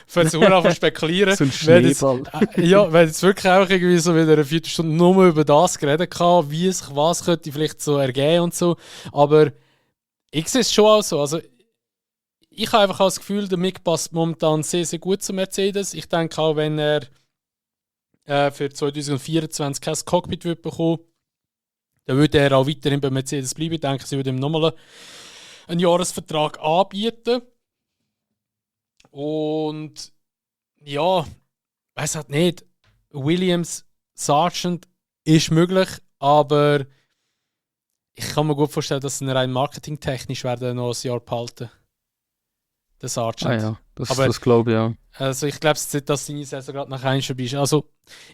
Versuchen einfach zu spekulieren. So ein Schneeball. Wenn jetzt wirklich auch irgendwie so wieder eine Viertelstunde nur über das geredet kann, wie sich was könnte vielleicht so ergeben und so. Aber ich sehe es schon auch so. Also, ich habe einfach auch das Gefühl, der Mick passt momentan sehr, sehr gut zu Mercedes. Ich denke auch, wenn er für 2024 kein Cockpit wird bekommen, dann würde er auch weiterhin bei Mercedes bleiben. Ich denke, sie würden ihm nochmal einen Jahresvertrag anbieten. Und ja, weiß halt nicht. Williams, Sargent ist möglich, aber ich kann mir gut vorstellen, dass sie rein marketingtechnisch werden noch ein Jahr behalten. Der Sargent. Ah ja, das glaube ich ja. Also ich glaube nicht, dass seine Saison gerade nach einem vorbei ist. Also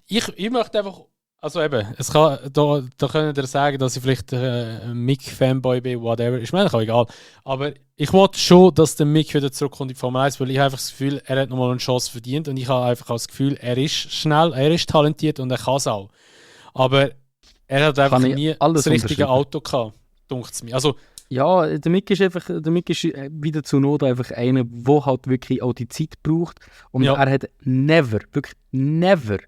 ich möchte einfach, also eben, es kann, da können ihr sagen, dass ich vielleicht Mick-Fanboy bin, whatever, ist mir eigentlich auch egal. Aber ich wollte schon, dass der Mick wieder zurückkommt in die Formel 1, weil ich einfach das Gefühl, er hat nochmal eine Chance verdient und ich habe einfach auch das Gefühl, er ist schnell, er ist talentiert und er kann es auch. Aber er hat einfach nie das richtige Auto gehabt, dunkt es mir. Also, ja, der Mick ist wieder zu Not einfach einer, der halt wirklich auch die Zeit braucht. Und er hat wirklich never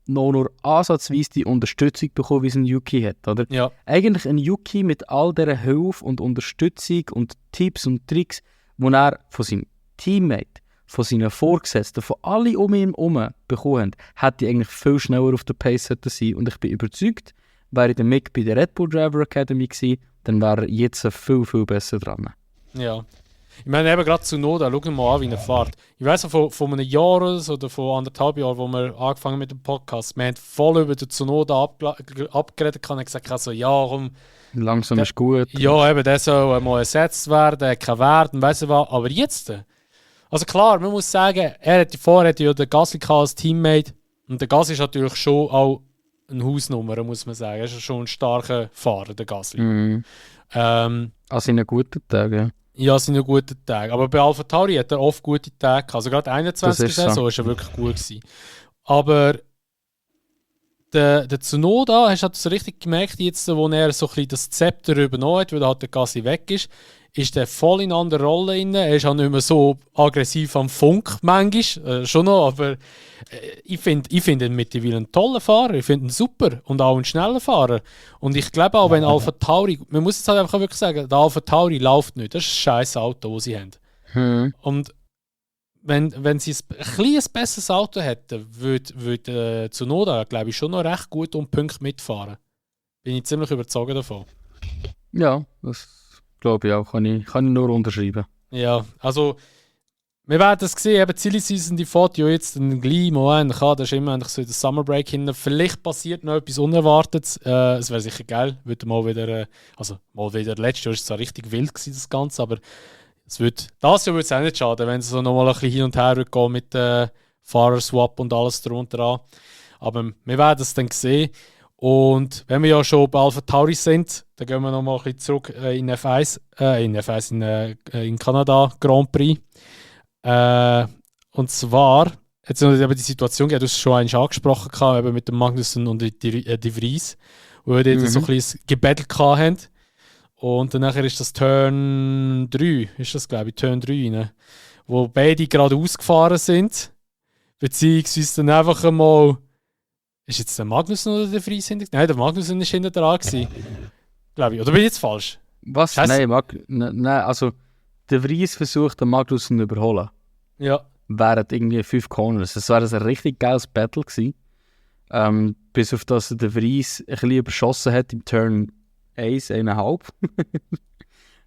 noch nur ansatzweise die Unterstützung bekommen, wie es ein Yuki hat, oder? Ja. Eigentlich ein Yuki mit all dieser Hilfe und Unterstützung und Tipps und Tricks, die er von seinem Teammate, von seinen Vorgesetzten, von allen um ihn herum bekommen hat, hätte eigentlich viel schneller auf der Pace sein. Und ich bin überzeugt, wäre der Mick bei der Red Bull Driver Academy gewesen, dann wäre er jetzt viel, viel besser dran. Ja. Ich meine, eben gerade zu Noda, schauen wir mal an, wie er fährt. Ich weiss noch, von einem Jahr oder von 1,5 Jahren, wo wir angefangen mit dem Podcast, wir haben voll über den Tsunoda abgeredet und gesagt, also, ja, komm. Langsam ist gut. Ja, eben, der soll mal ersetzt werden, der hat keinen Wert und weiss ich was. Aber jetzt, also klar, man muss sagen, vorher hatte ja den Gasly als Teammate und der Gasly ist natürlich schon auch eine Hausnummer, muss man sagen. Er ist schon ein starker Fahrer, der Gasly. Mhm. Also in einem guten Tag, ja. Ja, es sind ja gute Tage. Aber bei AlphaTauri hat er oft gute Tage gehabt. Also gerade 21. Saison so. war er wirklich gut gewesen. Aber der Tsunoda, hast du das richtig gemerkt, jetzt, wo er so ein bisschen das Zepter übernommen hat, weil halt der Gasly weg ist der voll in eine andere Rolle rein. Er ist auch nicht mehr so aggressiv am Funk, manchmal. Schon noch, aber ich finde ihn mittlerweile einen tollen Fahrer. Ich finde ihn super und auch einen schnellen Fahrer. Und ich glaube auch, wenn AlphaTauri, man muss es halt einfach wirklich sagen, der AlphaTauri läuft nicht. Das ist ein scheiß Auto, das sie haben. Und wenn sie ein kleines besseres Auto hätten, würde Tsunoda, glaube ich, schon noch recht gut um Punkte mitfahren. Bin ich ziemlich überzeugt davon. Ja, das glaube ich auch. Kann ich nur unterschreiben. Ja, also wir werden es sehen, eben die Silly Season, die fährt ja jetzt einen gleichen Moment an. Das ist immer so in der Summer Break hin. Vielleicht passiert noch etwas Unerwartetes. Es wäre sicher geil, würde mal wieder, letztes Jahr war es zwar richtig wild gewesen, das Ganze, aber das Jahr würde es auch nicht schaden, wenn es so nochmal ein bisschen hin und her würde gehen mit Fahrerswap und alles drunter an. Aber wir werden es dann sehen. Und wenn wir ja schon bei AlphaTauri sind, dann gehen wir nochmal ein bisschen zurück in Kanada Grand Prix. Und zwar, jetzt haben wir die Situation, du hast es schon einmal angesprochen, eben mit dem Magnussen und De Vries, wo wir dort so ein bisschen gebettelt haben. Und dann ist das Turn 3, ist das glaube ich, Turn 3 rein, wo beide gerade ausgefahren sind, beziehungsweise dann einfach einmal. Ist jetzt der Magnussen oder der Vries hinter? Nein, der Magnussen war hinter dran gewesen. Glaube ich. Oder bin ich jetzt falsch? Was? Nein, also der Vries versucht, den Magnussen zu überholen. Ja. Während irgendwie 5 Corners. Das wäre ein richtig geiles Battle gewesen. Bis auf das der Vries ein bisschen überschossen hat im Turn 1,5.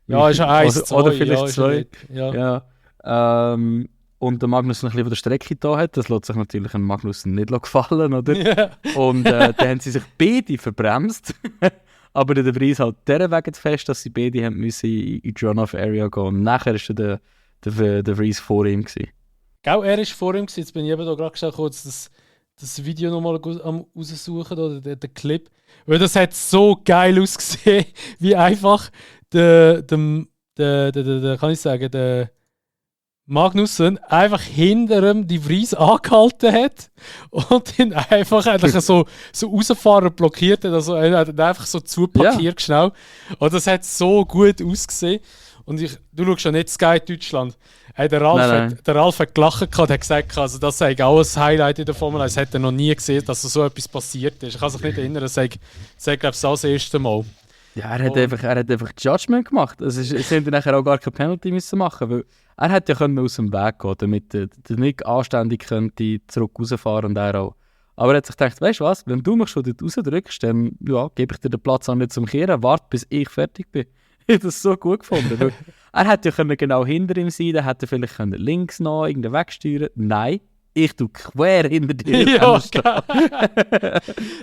Ja, ist ja 1, 2. Oder vielleicht 2. Ja. Und der Magnussen ein bisschen von der Strecke da hat. Das lässt sich natürlich an Magnussen nicht gefallen, oder? Yeah. Und dann haben sie sich beide verbremst. Aber der Vries halt der Weg fest, dass sie beide haben müssen in die Runoff-Area gehen. Und nachher war der Vries vor ihm gewesen. Genau, er ist vor ihm gewesen. Jetzt bin ich eben da gerade kurz das Video nochmal am raussuchen, oder den Clip. Weil das hat so geil ausgesehen, wie einfach der kann ich sagen, der Magnussen einfach hinter ihm die Vries angehalten hat und ihn einfach eigentlich so Rausfahrer blockiert hat. Also er hat ihn einfach so zuparkiert schnell. Und das hat so gut ausgesehen. Und du schaust ja nicht Sky Deutschland. Hey, der Ralf hat gelacht und hat gesagt, also das sei auch ein Highlight in der Formel 1. Das hat er noch nie gesehen, dass so etwas passiert ist. Ich kann sich nicht erinnern, das sei glaube ich, das erste Mal. Ja, er hat einfach Judgment gemacht. Sie hätten nachher auch gar kein Penalty müssen machen, weil er hätte ja können aus dem Weg gehen, damit der Nick anständig könnte zurück rausfahren und er auch. Aber er hat sich gedacht, weißt du was, wenn du mich schon dort rausdrückst, dann gebe ich dir den Platz auch nicht zum Kehren, warte bis ich fertig bin. Ich habe das so gut gefunden. Weil er hätte ja genau hinter ihm sein, dann hätte er vielleicht links noch irgendeinen wegsteuern. Nein, ich tue quer hinter dir. Ja,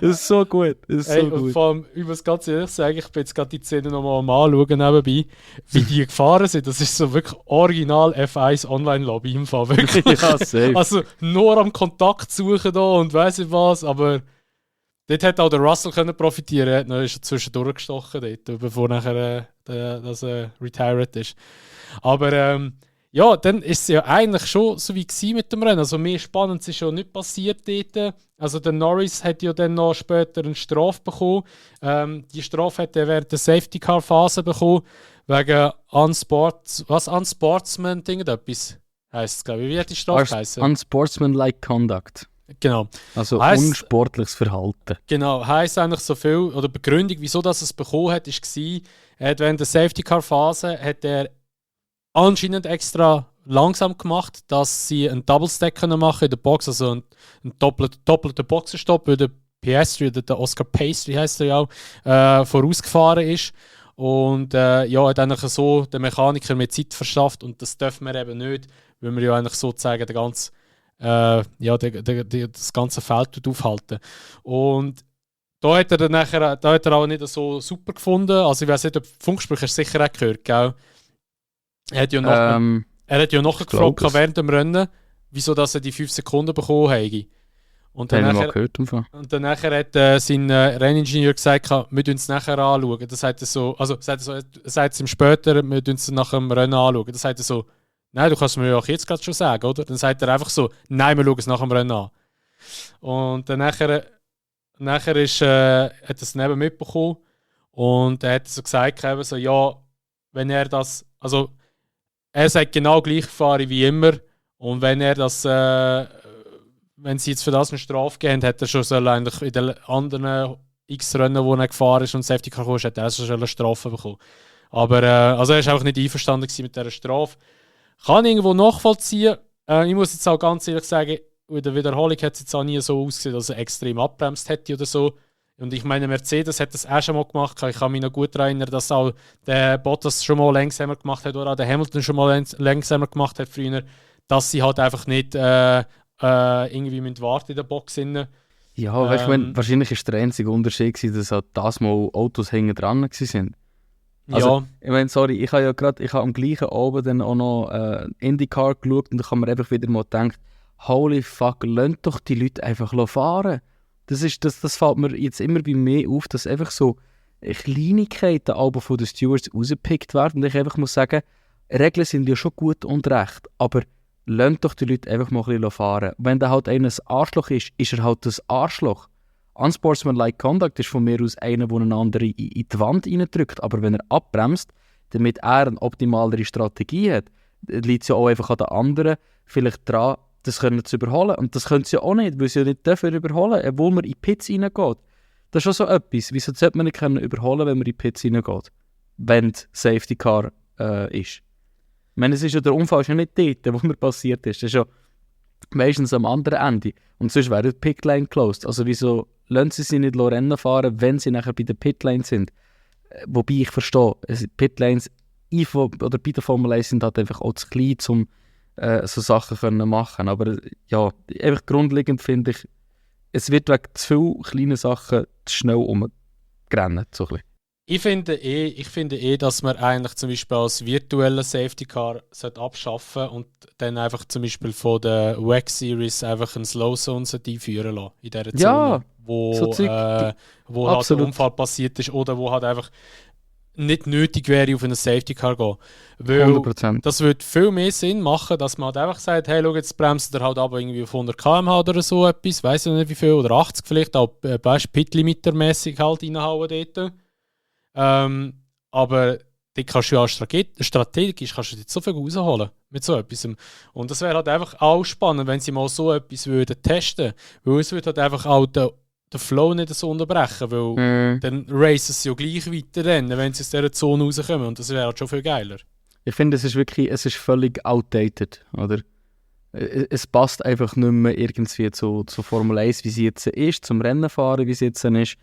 das ist so gut. Das ist so gut. Und vor allem, ich muss ganz ehrlich sagen, ich bin jetzt gerade die Szene nochmal am Anschauen nebenbei, wie die gefahren sind. Das ist so wirklich original F1 Online-Lobby im Fall. Wirklich. Ja, safe. Also nur am Kontakt suchen da und weiss ich was, aber dort hätte auch der Russell können profitieren. Er hat noch zwischendurch gestochen, dort, bevor nachher das retired ist. Aber ja, dann ist es ja eigentlich schon so wie gewesen mit dem Rennen. Also mehr Spannendes ist ja nicht passiert dort. Also der Norris hat ja dann noch später eine Strafe bekommen. Die Strafe hat er während der Safety-Car-Phase bekommen, wegen Unsportsman-Ding, etwas heisst es, glaube ich. Wie hat die Strafe geheißen? Unsportsmanlike Conduct. Genau. Also unsportliches Verhalten. Genau, heisst eigentlich so viel, oder Begründung, wieso das es bekommen hat, war, er hat während der Safety-Car-Phase hat er anscheinend extra langsam gemacht, dass sie einen Double-Stack machen in der Box, also einen doppelten Boxenstopp, weil der Piastri oder der Oscar Piastri heisst er ja auch, vorausgefahren ist. Und hat eigentlich so den Mechaniker mit Zeit verschafft und das dürfen wir eben nicht, weil wir ja eigentlich sozusagen das ganze Feld aufhalten. Und da hat er auch nicht so super gefunden. Also ich weiß nicht, ob Funksprüche hast du sicher auch gehört, gell? Er hat ja noch gefragt während dem Rennen, wieso dass er die 5 Sekunden bekommen habe. Und dann hat sein Renningenieur gesagt, wir müssen uns nachher anschauen. Das sagt er so, sagt es ihm später, wir müssen uns nach dem Rennen anschauen. Das sagt er so, nein, du kannst mir ja auch jetzt gerade schon sagen, oder? Dann sagt er einfach so, nein, wir schauen es nach dem Rennen an. Und dann nachher hat er es neben mitbekommen und er hat so gesagt, so, ja, wenn er das, also er sagt genau gleich gefahren wie immer und wenn er das, wenn sie jetzt für das eine Strafe geben, hätte er schon eigentlich in den anderen X-Rennen, wo er gefahren ist und Safety Car kam, hätte er schon eine Strafe bekommen. Aber also er war auch nicht einverstanden mit dieser Strafe. Kann irgendwo nachvollziehen. Ich muss jetzt auch ganz ehrlich sagen, in der Wiederholung hat es jetzt auch nie so ausgesehen, dass er extrem abbremst hätte oder so. Und ich meine, Mercedes hat das auch schon mal gemacht. Ich kann mich noch gut erinnern, dass auch der Bottas schon mal langsamer gemacht hat oder auch der Hamilton schon mal langsamer gemacht hat früher, dass sie halt einfach nicht irgendwie mit warten in der Box sind. Ja, weißt du, wahrscheinlich war der einzige Unterschied, dass halt das mal Autos hinten dran waren. Also, ja. Ich meine, sorry, ich habe am gleichen Abend dann auch noch IndyCar geschaut und da kann man einfach wieder mal denken, holy fuck, lasst doch die Leute einfach fahren. Das fällt mir jetzt immer bei mir auf, dass einfach so Kleinigkeiten aber von den Stewards rausgepickt werden und ich einfach muss sagen, Regeln sind ja schon gut und recht, aber lasst doch die Leute einfach mal ein bisschen fahren. Wenn da halt einer ein Arschloch ist, ist er halt das Arschloch. Unsportsmanlike Conduct ist von mir aus einer, der einen anderen in die Wand reindrückt. Aber wenn er abbremst, damit er eine optimalere Strategie hat, liegt es ja auch einfach an den anderen vielleicht daran, das können zu überholen. Und das können sie ja auch nicht, weil sie ja nicht dafür überholen, obwohl man in die Pits reingeht. Das ist schon so etwas. Wieso sollte man nicht können überholen, wenn man in die Pits reingeht? Wenn das Safety Car ist. Ich meine, es ist ja der Unfall ist ja nicht dort, wo mir passiert ist. Das ist ja meistens am anderen Ende. Und sonst wäre die Pitlane closed. Also wieso lassen sie nicht Rennen fahren, wenn sie nachher bei der Pitlane sind? Wobei ich verstehe, Pitlanes bei der Formel 1 sind halt einfach auch zu klein, um so Sachen können machen. Aber ja, einfach grundlegend finde ich, es wird wegen zu vielen kleinen Sachen zu schnell umgerannt. So ein bisschen. Ich finde dass man eigentlich zum Beispiel als virtuellen Safety Car abschaffen sollte und dann einfach zum Beispiel von der WEC Series einfach eine Slow Zone einführen lassen in dieser Zone, wo halt ein Unfall passiert ist oder wo halt einfach nicht nötig wäre, auf einen Safety Car zu gehen. Weil 100%. das würde viel mehr Sinn machen, dass man halt einfach sagt, hey, schau, jetzt bremst er halt aber irgendwie auf 100 km/h oder so etwas, weiss ich nicht wie viel, oder 80 vielleicht, auch Pit-Limiter-mässig halt reinhauen dort. Aber die kannst du ja strategisch kannst du jetzt so viel rausholen mit so etwas. Und das wäre halt einfach auch spannend, wenn sie mal so etwas würden testen. Weil es würde halt einfach auch den Flow nicht so unterbrechen, weil dann racen sie ja gleich weiter, wenn sie aus dieser Zone rauskommen. Und das wäre halt schon viel geiler. Ich finde, es ist völlig outdated, oder? Es passt einfach nicht mehr irgendwie zu Formel 1, wie sie jetzt ist, zum Rennen fahren, wie sie jetzt ist.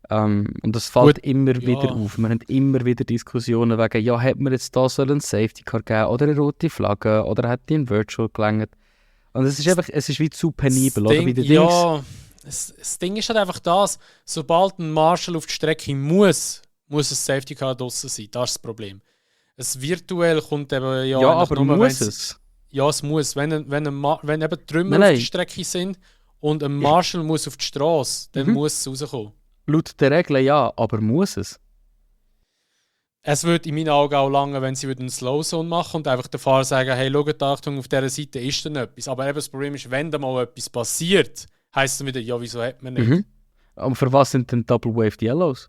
Und das fällt immer wieder auf. Wir haben immer wieder Diskussionen wegen, ja, hat man jetzt da so einen Safety Car gegeben oder eine rote Flagge oder hat die ein Virtual gelangt? Und es ist einfach, es ist wie zu penibel, oder? Wie das Ding ist halt einfach das, sobald ein Marshall auf die Strecke muss ein Safety Car draussen sein. Das ist das Problem. Es virtuell kommt eben ja aber nur, muss es? Ja, es muss. Wenn eben Trümmer auf die Strecke sind und ein Marshall muss auf die Straße, dann muss es rauskommen. Laut der Regeln ja, aber muss es? Es würde in meinen Augen auch lange, wenn sie einen Slow Zone machen und einfach der Fahrer sagen, hey, schaut, Achtung, auf dieser Seite ist dann etwas. Aber eben das Problem ist, wenn da mal etwas passiert, heisst es wieder, ja, wieso hat man nicht? Aber für was sind denn Double Waved Yellows?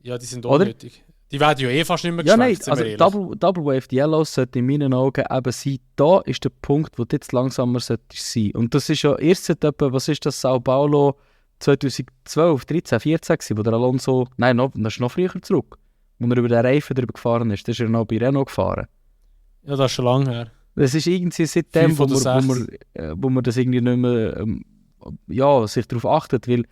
Ja, die sind unnötig. Die werden ja fast nicht mehr geschwächt, also Double Waved Yellows sollte in meinen Augen eben sein, da ist der Punkt, wo du jetzt langsamer solltest sein. Und das ist ja erst seit etwa, was ist das, Sao Paulo 2012, 13, 14 gewesen, wo der Alonso, nein, das ist noch früher zurück, wo er über den Reifen drüber gefahren ist, das ist er noch bei Renault gefahren. Ja, das ist schon lange her. Das ist irgendwie seitdem, wo man das irgendwie nicht mehr sich darauf achtet, weil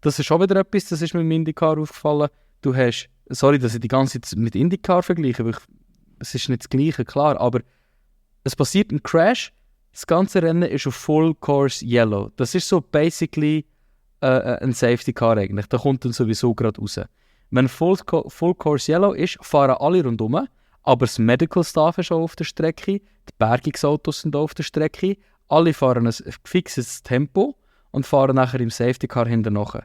das ist schon wieder etwas, das ist mir im IndyCar aufgefallen, du hast, sorry, dass ich die ganze Zeit mit IndyCar vergleiche, weil es ist nicht das Gleiche, klar, aber es passiert ein Crash, das ganze Rennen ist auf Full Course Yellow. Das ist so basically ein Safety Car eigentlich, da kommt dann sowieso gerade raus. Wenn Full Course Yellow ist, fahren alle rundherum, aber das Medical Staff ist auch auf der Strecke, die Bergungsautos sind auch auf der Strecke, alle fahren ein fixes Tempo und fahren nachher im Safety Car hinterher.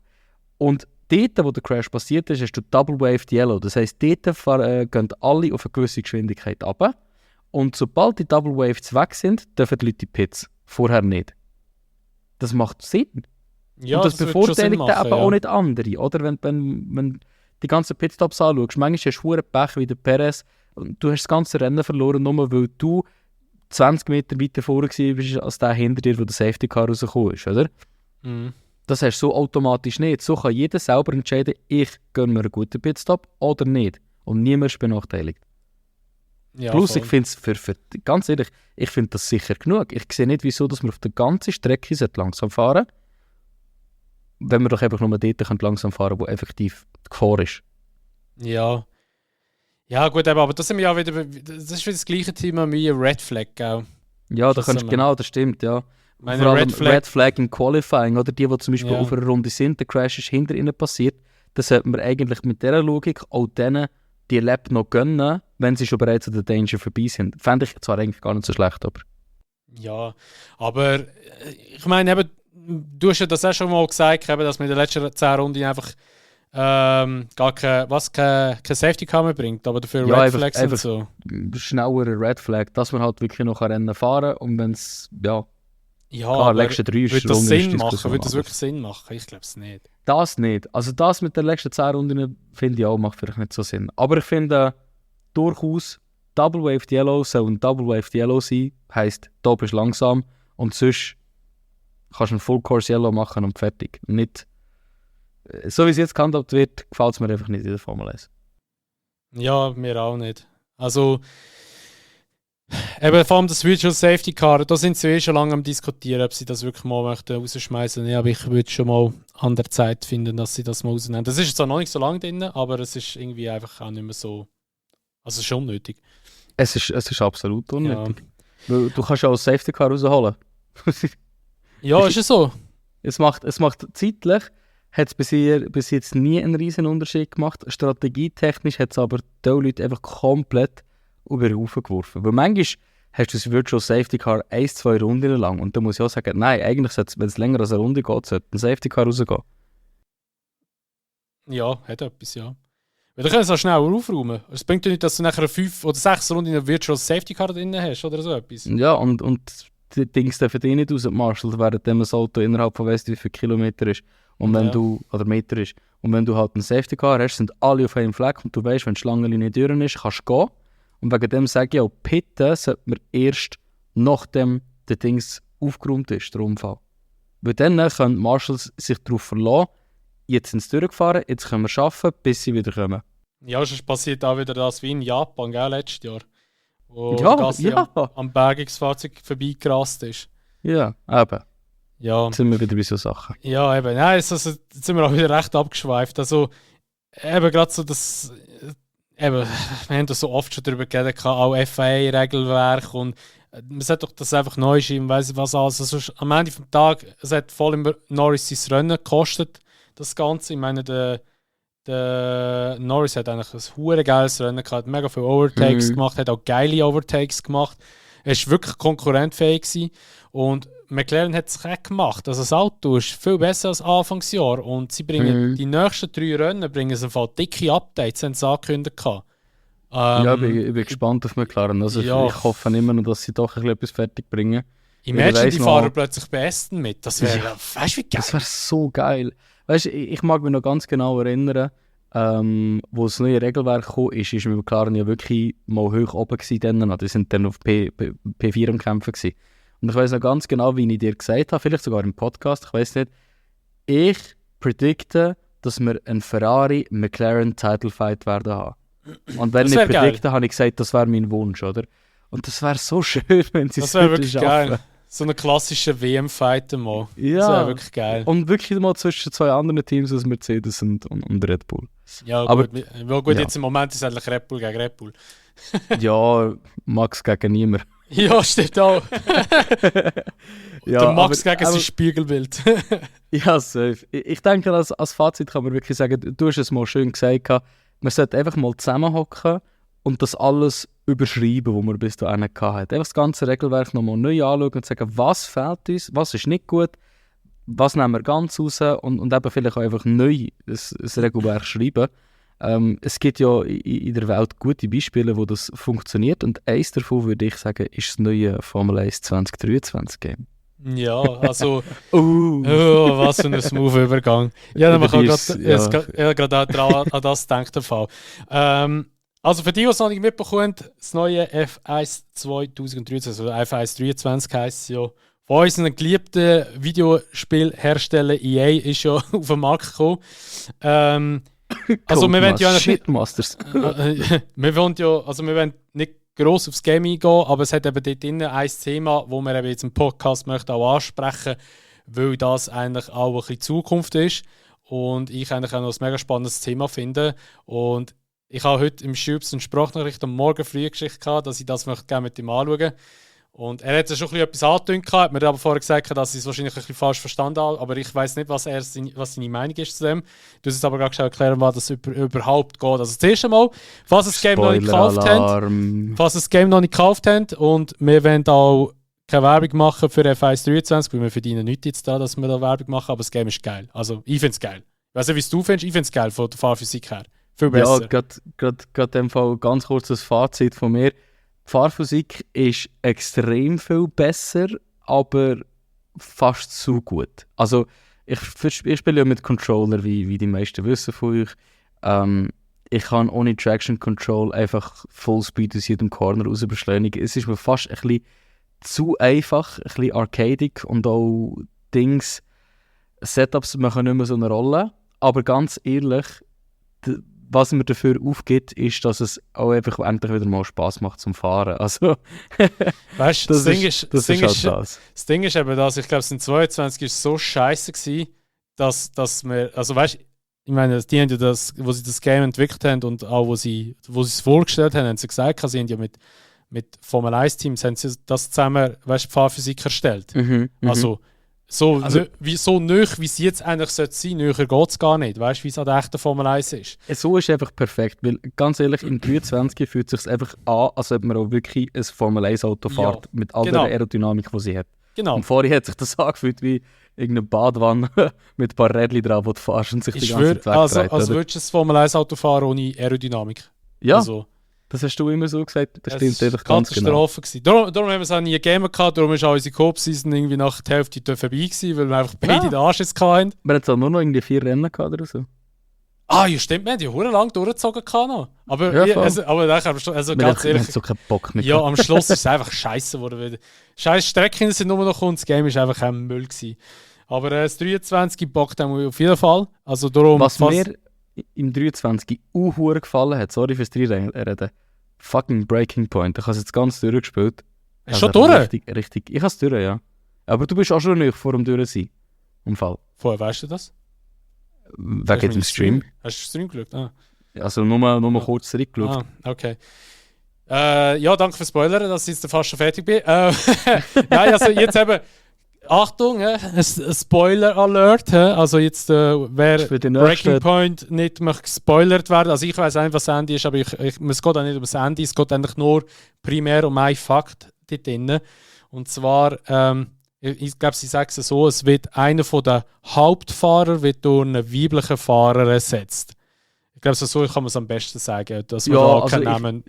Und dort, wo der Crash passiert ist, hast du Double Waved Yellow. Das heisst, dort gehen alle auf eine gewisse Geschwindigkeit runter. Und sobald die Double Waves weg sind, dürfen die Leute die Pits. Vorher nicht. Das macht Sinn. Ja, und das bevorteiligt machen, aber auch nicht andere. Oder wenn die ganzen Pitstops anschaust, manchmal hast du verdammt Pech wie der Perez und du hast das ganze Rennen verloren, nur weil du 20 Meter weiter vorne warst als der hinter dir, wo der Safety Car rausgekommen ist, oder? Das hast du so automatisch nicht. So kann jeder selber entscheiden, ich gönne mir einen guten Pitstop oder nicht. Und niemand ist benachteiligt. Ja, Plus, voll. ich finde es, ganz ehrlich, ich finde das sicher genug. Ich sehe nicht, wieso dass man auf der ganzen Strecke langsam fahren sollte, wenn man doch einfach nur dort langsam fahren kann, wo effektiv die Gefahr ist. Ja. Ja, gut, aber das sind wir ja wieder. Das ist wieder das gleiche Thema wie Red Flag, gell? Ja, da kannst, genau, das stimmt, ja. Meine Vor allem Red Flag im Qualifying, oder die zum Beispiel Ja. auf einer Runde sind, der Crash ist hinter ihnen passiert, dann sollte man eigentlich mit dieser Logik auch denen die Lap noch gönnen, wenn sie schon bereits an der Danger vorbei sind. Fände ich zwar eigentlich gar nicht so schlecht, aber... Ja, aber ich meine, eben, du hast ja das auch schon mal gesagt, eben, dass man in den letzten 10 Runden einfach gar kein Safety Car mehr bringt, aber dafür Ja, Red Flags und einfach so. Schnellere Red Flag, dass man halt wirklich noch Rennen fahren kann und wenn es, ja, Ja, klar, aber letzten 3 würde das Runden Sinn ist machen? Diskussion Würde das anders. wirklich Sinn machen? Ich glaube es nicht. Das nicht. Also das mit den letzten 10 Runden finde ich auch, macht vielleicht nicht so Sinn. Aber ich finde durchaus, Double Waved Yellow soll ein Double Waved Yellow sein, heisst, da bist du langsam und sonst kannst du einen Full Course Yellow machen und fertig. Nicht, so wie es jetzt gehandhabt wird, gefällt es mir einfach nicht in der Formel 1. Ja, mir auch nicht. Also, eben vor allem das Virtual Safety Car, da sind sie schon lange am diskutieren, ob sie das wirklich mal möchten rausschmeißen. Ja, aber ich würde schon mal an der Zeit finden, dass sie das mal rausnehmen. Das ist zwar noch nicht so lange drin, aber es ist irgendwie einfach auch nicht mehr so. Also schon unnötig. Es ist absolut unnötig. Weil du kannst ja auch das Safety Car rausholen. Ja, ist es so. Es macht zeitlich, hat es bis jetzt nie einen riesen Unterschied gemacht. Strategietechnisch hat es aber die Leute einfach komplett über den Haufen geworfen. Weil manchmal hast du das Virtual Safety Car 1-2 Runden lang und dann muss ich auch sagen, nein, eigentlich sollte es, wenn es länger als eine Runde geht, sollte ein Safety Car rausgehen. Ja, hat etwas, ja. Weil dann können sie auch schneller aufräumen. Es bringt ja nicht, dass du nachher 5 oder 6 Runden in einer Virtual Safety Car drin hast oder so etwas. Ja, und die Dings dürfen die nicht raus, Marshall, während das Auto innerhalb von weiss wie viel Kilometer ist. Und wenn du, oder Meter ist. Und wenn du halt einen Safety Car hast, sind alle auf einem Fleck und du weißt, wenn die Schlangenlinie durch ist, kannst du gehen. Und wegen dem sage ich auch, pitten sollte man erst nachdem der Dings aufgeräumt ist, der Unfall. Weil dann können die Marshals sich darauf verlassen, jetzt sind sie durchgefahren, jetzt können wir arbeiten, bis sie wieder kommen. Ja, sonst passiert auch wieder das wie in Japan, gell, letztes Jahr. Wo Ja, Gassi ja. am Bergungsfahrzeug vorbeigerast ist. Ja, eben. Ja. Jetzt sind wir wieder bei so Sachen. Ja, eben. Nein, jetzt sind wir auch wieder recht abgeschweift. Also, eben gerade so das. Eben, wir haben da so oft schon darüber geredet, auch FIA-Regelwerk und man sollte doch das einfach neu schreiben, weiss ich was alles. Also, am Ende des Tages, es hat voll immer Norris sein Rennen gekostet, das Ganze. Ich meine, der Norris hat eigentlich ein hure geiles Rennen gehabt, hat mega viele Overtakes gemacht, hat auch geile Overtakes gemacht. Er war wirklich konkurrentfähig gewesen. Und McLaren hat es auch gemacht. Also das Auto ist viel besser als Anfangsjahr und sie bringen die nächsten 3 Rennen bringen sie im Fall dicke Updates, haben sie angekündigt. Ja, ich bin gespannt auf McLaren. Also ja. Ich hoffe immer noch, dass sie doch ein bisschen etwas fertig bringen. Imagine, die fahren plötzlich bei Aston mit. Das wäre, weißt du, wie geil? Das wäre so geil. Weißt du, ich mag mich noch ganz genau erinnern, wo das neue Regelwerk kam, ist McLaren ja wirklich mal hoch oben gewesen. Die sind dann auf P4 am Kämpfen gewesen. Und ich weiss noch ganz genau, wie ich dir gesagt habe, vielleicht sogar im Podcast, ich weiss nicht. Ich predikte, dass wir einen Ferrari-McLaren-Title-Fight werden haben. Und wenn ich predikte, habe ich gesagt, das wäre mein Wunsch, oder? Und das wäre so schön, wenn sie es wirklich schaffen. Geil. So einen klassischen WM-Fight mal. Ja. Das wäre wirklich geil. Und wirklich mal zwischen 2 anderen Teams als Mercedes und Red Bull. Ja, aber gut, jetzt im Moment ist es eigentlich Red Bull gegen Red Bull. Ja, Max gegen niemand. Ja, stimmt auch. Ja, der Max gegen sein Spiegelbild. Ja, safe. Ich denke, als Fazit kann man wirklich sagen, du hast es mal schön gesagt, man sollte einfach mal zusammenhocken und das alles überschreiben, was man bis dahin hatte. Einfach das ganze Regelwerk nochmal neu anschauen und sagen, was fehlt uns, was ist nicht gut, was nehmen wir ganz raus und eben vielleicht auch einfach neu ein Regelwerk schreiben. Es gibt ja in der Welt gute Beispiele, wo das funktioniert und eins davon, würde ich sagen, ist das neue Formel 1 2023 Game. Ja, also oh, was für ein Smooth-Übergang. Ja, dann kann ich gerade an das gedacht. Also für die, die es noch nicht mitbekommen, das neue F1 2023, also F1 23 heisst es ja, von unseren geliebten Videospielhersteller EA ist ja auf den Markt gekommen. Also wir wollen ja Shitmasters. wir wollen nicht gross aufs Game eingehen, aber es hat eben dort drin ein Thema, das wir eben jetzt im Podcast möchten auch ansprechen, weil das eigentlich auch ein bisschen Zukunft ist und ich eigentlich auch noch ein mega spannendes Thema finde. Und ich habe heute im Schubs eine Sprachnachricht am Morgen früh geschickt, dass ich das gerne mit ihm anschauen möchte. Und er hat ja schon etwas angetönt, hat mir aber vorher gesagt, dass ich es wahrscheinlich ein bisschen falsch verstanden habe, aber ich weiß nicht, was seine Meinung ist zu dem. Du hast es aber gerade schnell erklären, was das überhaupt geht. Also zuerst einmal, falls ihr das Game noch nicht gekauft habt, und wir wollen auch keine Werbung machen für F1 23, weil wir verdienen nichts jetzt da, dass wir da Werbung machen, aber das Game ist geil. Also ich finde es geil. Ich weiß nicht, wie es du findest, ich finde es geil von der Fahrphysik her. Viel besser. Ja, gerade in dem Fall ganz kurzes Fazit von mir. Die Fahrphysik ist extrem viel besser, aber fast zu gut. Also ich spiele ja mit Controller, wie die meisten wissen von euch. Ich kann ohne Traction Control einfach Fullspeed aus jedem Corner raus beschleunigen. Es ist mir fast ein bisschen zu einfach, ein bisschen arcadic und auch Setups machen nicht mehr so eine Rolle. Aber ganz ehrlich, was mir dafür aufgeht, ist, dass es auch einfach endlich wieder mal Spass macht zum Fahren. Also, weißt, das Ding ist eben das, ich glaube, es in 22 ist so scheiße gewesen, dass wir, also weißt, ich meine, die haben ja das, wo sie das Game entwickelt haben und auch wo sie es vorgestellt haben sie gesagt, sie haben ja mit Formel 1 Teams haben sie das zusammen, weißt, die Fahrphysik erstellt. Also so nöch, wie es jetzt eigentlich sein sollte, nöcher geht es gar nicht. Weißt du, wie es an der echten Formel 1 ist? So ist es einfach perfekt, weil ganz ehrlich, im 23 fühlt es sich einfach an, als ob man auch wirklich ein Formel 1 Auto fährt, mit all der Aerodynamik, die sie hat. Genau. Und vorher hat sich das angefühlt wie irgendeine Badwanne mit ein paar Rädchen drauf, wo du fährst und sich die Ich ganze schwöre, Zeit wegdreht. also würdest du ein Formel 1 Auto fahren ohne Aerodynamik? Ja, Also, das hast du immer so gesagt, das es stimmt war einfach ganz genau. Katastrophe gewesen. Darum haben wir es auch nie gegeben gehabt, darum ist auch unsere Coop-Season irgendwie nach der Hälfte vorbei gewesen, weil wir einfach beide den Anschluss hatten. Wir hatten nur noch irgendwie 4 Rennen gehabt oder so. Ah, ja stimmt, wir haben ja verdammt lang durchgezogen gehabt noch. Aber, Ja, voll. aber dann haben wir schon, also Wir ganz hatten ehrlich, so keinen Bock mehr. ja, am Schluss ist es einfach scheiße geworden. Weil scheiß Strecken sind nur noch und das Game ist einfach ein Müll gewesen. Aber das 23 bockt haben wir auf jeden Fall. Also darum, Was mir im 23 hure gefallen hat, sorry fürs Reden, fucking Breaking Point. Ich habe es jetzt ganz durchgespielt. Hast du schon durch? Richtig. Ich habe es durch, ja. Aber du bist auch schon nicht vor dem Durchsein. Unfall. Vorher weißt du das? Wegen dem Stream. Hast du den Stream geschaut? Ah. Also nur kurz zurückgeschaut. Ah, okay. Ja, danke fürs Spoilern, dass ich jetzt fast schon fertig bin. Nein, also jetzt eben, Achtung, ein Spoiler-Alert. Also jetzt, wer Breaking Point nicht möchte gespoilert werden, also ich weiß einfach, was das Ende ist, aber es geht auch nicht um das Ende, es geht eigentlich nur primär um einen Fakt dort drin. Und zwar, ich glaube, sie sagen es so, es wird einer von den Hauptfahrer wird durch einen weiblichen Fahrer ersetzt. Ich glaube, so kann man es am besten sagen, dass man da keinen Namen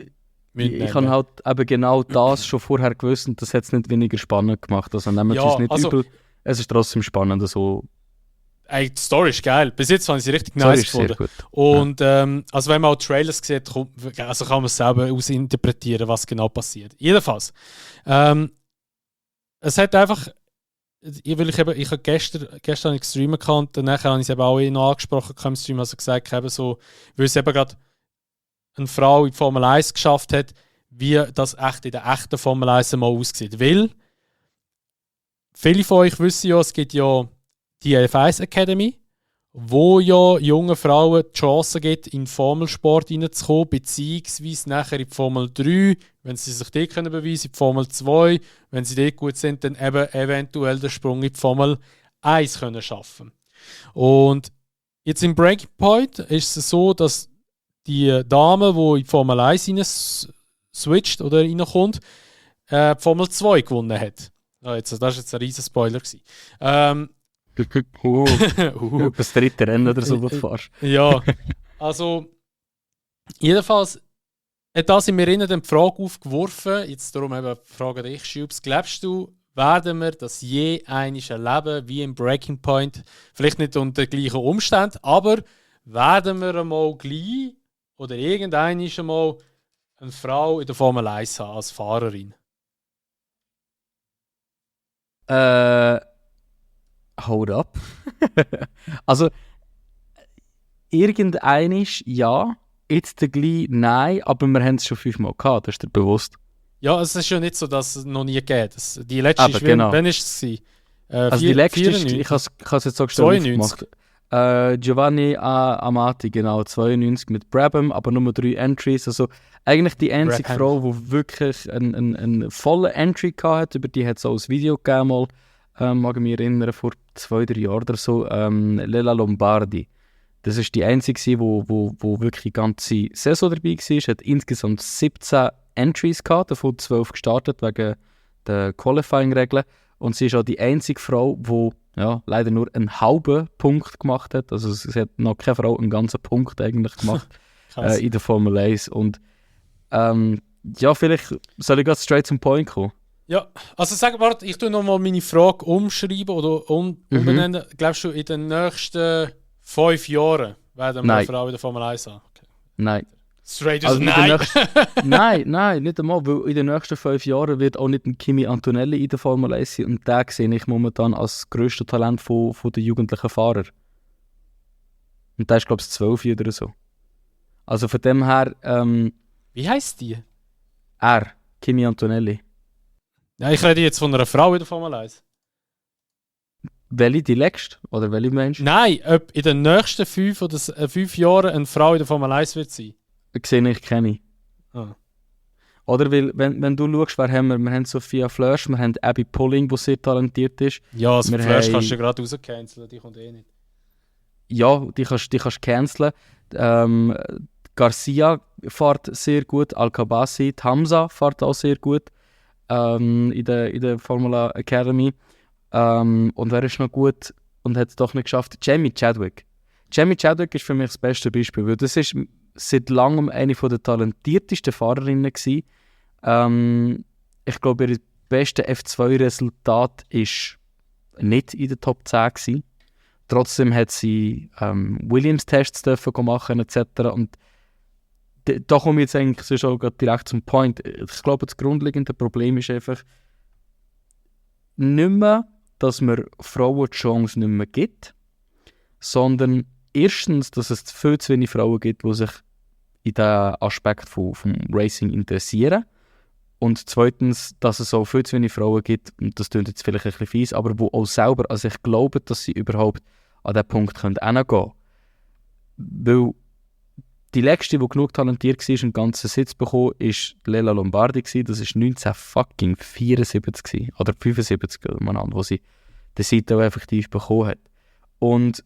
mitnehmen. Ich habe halt eben genau das schon vorher gewusst und das hat es nicht weniger spannend gemacht. Also nehmen wir es nicht übel, es ist trotzdem spannend. Also, die Story ist geil. Bis jetzt fand ich sie richtig nice gefunden. Und also wenn man auch Trailers sieht, also kann man es selber ausinterpretieren, was genau passiert. Jedenfalls, es hat einfach, ich habe gestern einen Stream gekannt und nachher habe ich es eben auch noch angesprochen im Stream, also gesagt, eben so, weil es eben gerade eine Frau in Formel 1 geschafft hat, wie das echt in der echten Formel 1 mal aussieht. Weil viele von euch wissen ja, es gibt ja die F1 Academy, wo ja jungen Frauen die Chance gibt, in den Formelsport reinzukommen, beziehungsweise nachher in die Formel 3, wenn sie sich dort können beweisen, in die Formel 2, wenn sie dort gut sind, dann eben eventuell den Sprung in die Formel 1 können schaffen. Und jetzt im Breaking Point ist es so, dass die Dame, die in die Formel 1 switcht oder reinkommt, die Formel 2 gewonnen hat. Das war jetzt ein riesen Spoiler. Das dritte Rennen oder so, wo du fährst. Ja, also jedenfalls hat das in mir die Frage aufgeworfen, jetzt darum eben die Frage an dich, Schubs, glaubst du, werden wir das je einmal erleben, wie im Breaking Point, vielleicht nicht unter den gleichen Umständen, aber werden wir einmal gleich oder irgendeinmal einmal eine Frau in der Formel 1 haben als Fahrerin? Hold up. Also, irgendeinisch ja, jetzt gleich nein, aber wir haben es schon 5-mal gehabt, das ist dir bewusst. Ja, es ist ja nicht so, dass es noch nie geht. Die letzte aber ist, genau. wann ist es? Also die letzte ist, ich habe es jetzt so gestellt gemacht. Giovanni Amati, genau, 92 mit Brabham, aber nur 3 Entries. Also eigentlich die einzige Frau, die wirklich einen vollen Entry hatte, über die hat es auch ein Video gegeben, mal, mag ich mich erinnern, vor 2-3 Jahren oder so, Lela Lombardi. Das ist die einzige, die wirklich die ganze Saison dabei war. Hat insgesamt 17 Entries gehabt, davon 12 gestartet wegen der Qualifying-Regeln. Und sie ist auch die einzige Frau, die leider nur einen halben Punkt gemacht hat. Also es hat noch keine Frau einen ganzen Punkt eigentlich gemacht in der Formel 1. Und vielleicht soll ich gerade straight zum Point kommen. Ja, also warte, ich tue nochmal meine Frage umschreiben oder umbenennen. Glaubst du, in den nächsten 5 Jahren werden wir eine Frau in der Formel 1 haben? Okay. Nein. Straight also nein. Nein, nicht einmal, weil in den nächsten 5 Jahren wird auch nicht ein Kimi Antonelli in der Formel 1 sein und den sehe ich momentan als grösstes Talent von den jugendlichen Fahrern. Und der ist, glaube ich, 12 oder so. Also von dem her... Wie heisst die? Kimi Antonelli. Ja, ich rede jetzt von einer Frau in der Formel 1. Welche, die letzte? Oder welche Mensch? Nein, ob in den nächsten 5 Jahren eine Frau in der Formel 1 wird sein. Sehe ich keine. Ah. Oder weil, wenn du schaust, wer haben wir? Wir haben Sophia Flörsch, wir haben Abby Pulling, die sehr talentiert ist. Ja, also Flörsch kannst du gerade rauscanceln, die kommt eh nicht. Ja, die kannst canceln. Garcia fährt sehr gut, Al-Kabasi, Hamza fährt auch sehr gut in der Formula Academy. Und wer ist noch gut und hat es doch nicht geschafft? Jamie Chadwick. Jamie Chadwick ist für mich das beste Beispiel, weil das ist seit langem eine der talentiertesten Fahrerinnen gewesen. Ich glaube, ihr bestes F2-Resultat ist nicht in der Top 10 gewesen. Trotzdem hat sie Williams-Tests dürfen machen etc. Und da komme ich jetzt eigentlich schon direkt zum Point. Ich glaube, das grundlegende Problem ist einfach nicht mehr, dass man Frauen die Chance nicht mehr gibt, sondern erstens, dass es viel zu wenig Frauen gibt, die sich in diesen Aspekt vom Racing interessieren. Und zweitens, dass es auch viel zu wenig Frauen gibt, und das klingt jetzt vielleicht ein bisschen fies, aber die auch selber an sich glauben, dass sie überhaupt an diesen Punkt hingehen können. Weil die letzte, die genug talentiert war, einen ganzen Sitz bekommen, war Lela Lombardi. Das war 1974 oder 75, wo sie den Sitz auch effektiv bekommen hat. Und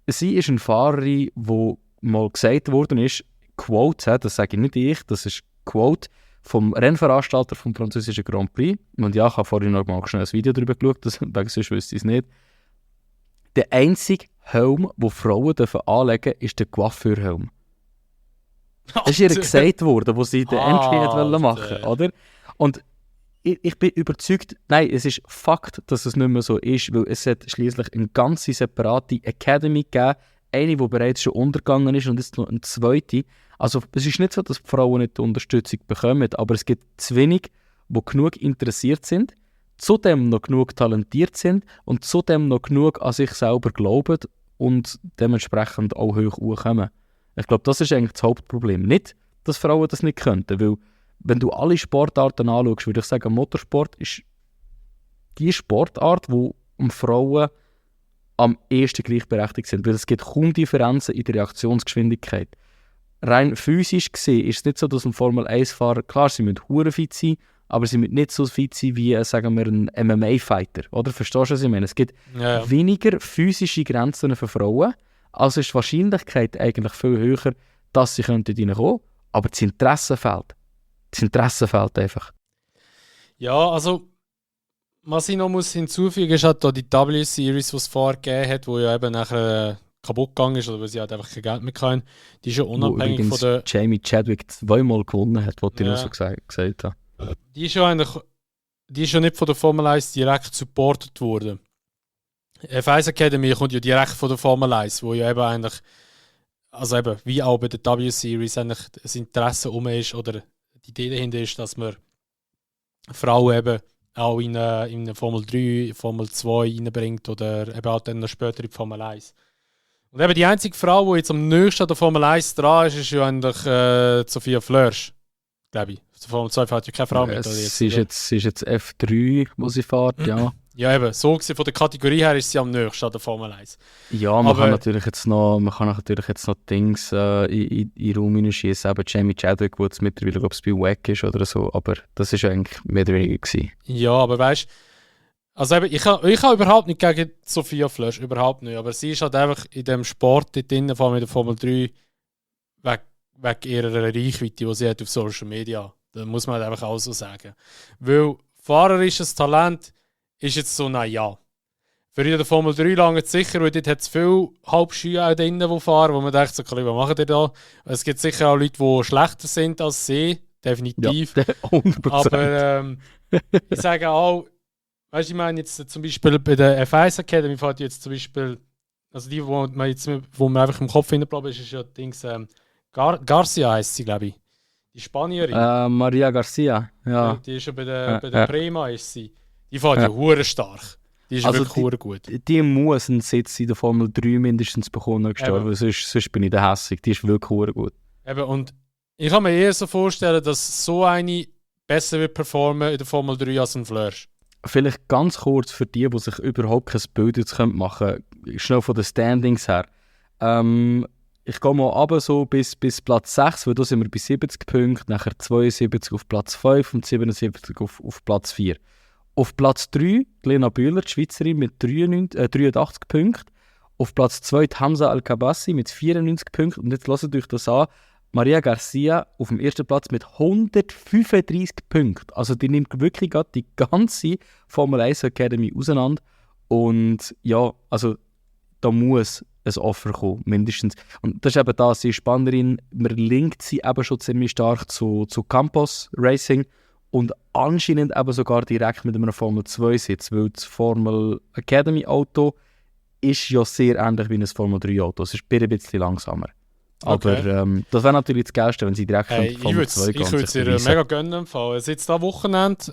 sie ist eine Fahrerin, die mal gesagt worden ist, Quote, das sage nicht ich, das ist Quote vom Rennveranstalter vom französischen Grand Prix. Und ja, ich habe vorhin noch mal schnell ein Video darüber geschaut, wegen sonst wüsste ich es nicht. Der einzige Helm, den Frauen anlegen dürfen, ist der Coiffeurhelm. Das ist ihr gesagt worden, wo sie den Entry machen wollte, oder? Und ich bin überzeugt, nein, es ist Fakt, dass es nicht mehr so ist, weil es hat schliesslich eine ganze separate Academy gegeben, eine, die bereits schon untergegangen ist und jetzt noch eine zweite. Also es ist nicht so, dass die Frauen nicht die Unterstützung bekommen, aber es gibt zu wenig, die genug interessiert sind, zudem noch genug talentiert sind und zudem noch genug an sich selber glauben und dementsprechend auch hoch hochkommen. Ich glaube, das ist eigentlich das Hauptproblem. Nicht, dass Frauen das nicht könnten, weil wenn du alle Sportarten anschaust, würde ich sagen, Motorsport ist die Sportart, wo Frauen am ehesten gleichberechtigt sind, weil es gibt kaum Differenzen in der Reaktionsgeschwindigkeit. Rein physisch gesehen ist es nicht so, dass ein Formel-1-Fahrer, klar, sie müssen hure fit sein, aber sie müssen nicht so fit sein wie, sagen wir, ein MMA-Fighter. Oder? Verstehst du, was ich meine? Es gibt weniger physische Grenzen für Frauen, also ist die Wahrscheinlichkeit eigentlich viel höher, dass sie reinkommen könnten, aber das Interesse fehlt. Das Interesse fehlt einfach. Ja, also was ich noch hinzufügen muss, ist halt da die W-Series, die es vorher gegeben hat, die ja eben nachher kaputt gegangen ist, oder weil sie halt einfach kein Geld mehr hatten. Die ist ja unabhängig von der... Jamie Chadwick zweimal gewonnen hat, was ich noch so gesagt habe. Die ist ja nicht von der Formel 1 direkt supportet worden. F1 Academy kommt ja direkt von der Formel 1, wo ja eben eigentlich, also eben wie auch bei der W-Series eigentlich das Interesse ist, oder die Idee dahinter ist, dass man Frauen eben auch in eine Formel 3, Formel 2 reinbringt oder eben auch dann noch später in die Formel 1. Und eben die einzige Frau, die jetzt am nächsten an der Formel 1 dran ist, ist ja eigentlich Sophia Flörsch, glaube ich. Zur Formel 2 fährt ja keine Frau mit. Sie ist jetzt F3, wo sie fährt, ja. Ja, eben. So gesehen, von der Kategorie her ist sie am nächsten an der Formel 1. Ja, man kann natürlich jetzt noch Dings in den Raum hineinschießen, eben Jamie Chadwick, der jetzt mittlerweile, glaube ich, bei WEC ist oder so, aber das war eigentlich mehr oder weniger gewesen. Ja, aber weißt du, also eben, ich habe überhaupt nicht gegen Sophia Flörsch, überhaupt nicht, aber sie ist halt einfach in dem Sport dort drin, vor allem in der Formel 3, wegen ihrer Reichweite, die sie hat auf Social Media. Das muss man halt einfach auch so sagen. Weil fahrerisches Talent ist jetzt so, ja. Für in der Formel 3 lange sicher, weil dort hat es viele Halbschuhe auch drin, die fahren, wo man denkt, so, was machen die da? Es gibt sicher auch Leute, die schlechter sind als sie, definitiv. Ja, 100%. Aber ich sage auch, weißt du, ich meine jetzt zum Beispiel bei der F1 Academy fährt jetzt zum Beispiel, also die, wo man einfach im Kopf hineinbleibt, ist ja Dings, Garcia heisst sie, glaube ich. Die Spanierin. Maria Garcia, ja. Die ist ja bei der Prema, ist sie. Die fährt ja hure stark. Die ist also wirklich hure gut. Die muss einen Sitz in der Formel 3 mindestens bekommen, weil sonst bin ich der hässig. Die ist wirklich hure gut. Eben, und ich kann mir eher so vorstellen, dass so eine besser wird performen in der Formel 3 als ein Flörsch. Vielleicht ganz kurz für die sich überhaupt kein Bild jetzt machen können, schnell von den Standings her. Ich gehe mal runter so bis Platz 6, weil da sind wir bei 70 Punkten, nachher 72 auf Platz 5 und 77 auf Platz 4. Auf Platz 3 Lena Bühler, die Schweizerin, mit 83 Punkten. Auf Platz 2 Hamza Al-Kabassi mit 94 Punkten. Und jetzt hört euch das an. Maria Garcia auf dem ersten Platz mit 135 Punkten. Also die nimmt wirklich gerade die ganze Formel 1 Academy auseinander. Und ja, also da muss ein Offer kommen, mindestens. Und das ist eben das, sie ist Spannerin, man linkt sie eben schon ziemlich stark zu Campos Racing und anscheinend eben sogar direkt mit einem Formel 2 Sitz, weil das Formel Academy Auto ist ja sehr ähnlich wie ein Formel 3 Auto. Es ist ein bisschen langsamer. Okay. Aber das wäre natürlich das Geilste, wenn sie direkt von Formel 2 gehen. Ich würde es ihr mega gönnen. Im Fall. Jetzt dieses Wochenende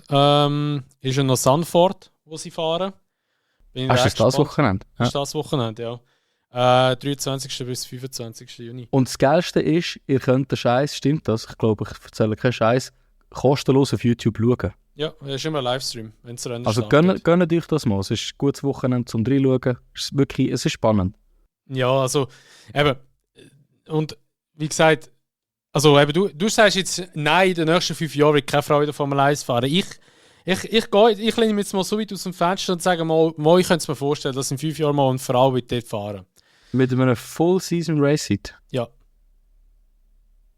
ist ja noch Sanford, wo sie fahren. Hast du das Wochenende? Ja. Ist das Wochenende, ja. 23. bis 25. Juni. Und das Geilste ist, ihr könnt den Scheiß, stimmt das? Ich glaube, ich erzähle keinen Scheiß, kostenlos auf YouTube schauen. Ja, es ist immer ein Livestream, wenn es Rennen also gönnt euch das mal. Es ist ein gutes Wochenende zum Reinschauen. Es ist spannend. Ja, also eben. Und wie gesagt, also eben, du sagst jetzt, nein, in den nächsten 5 Jahren wird keine Frau in der Formel 1 fahren. Ich lehne mich jetzt mal so weit aus dem Fenster und sage mal, ich könnte es mir vorstellen, dass in 5 Jahren mal eine Frau dort fahren. Mit einem Full-Season-Race-Seat? Ja.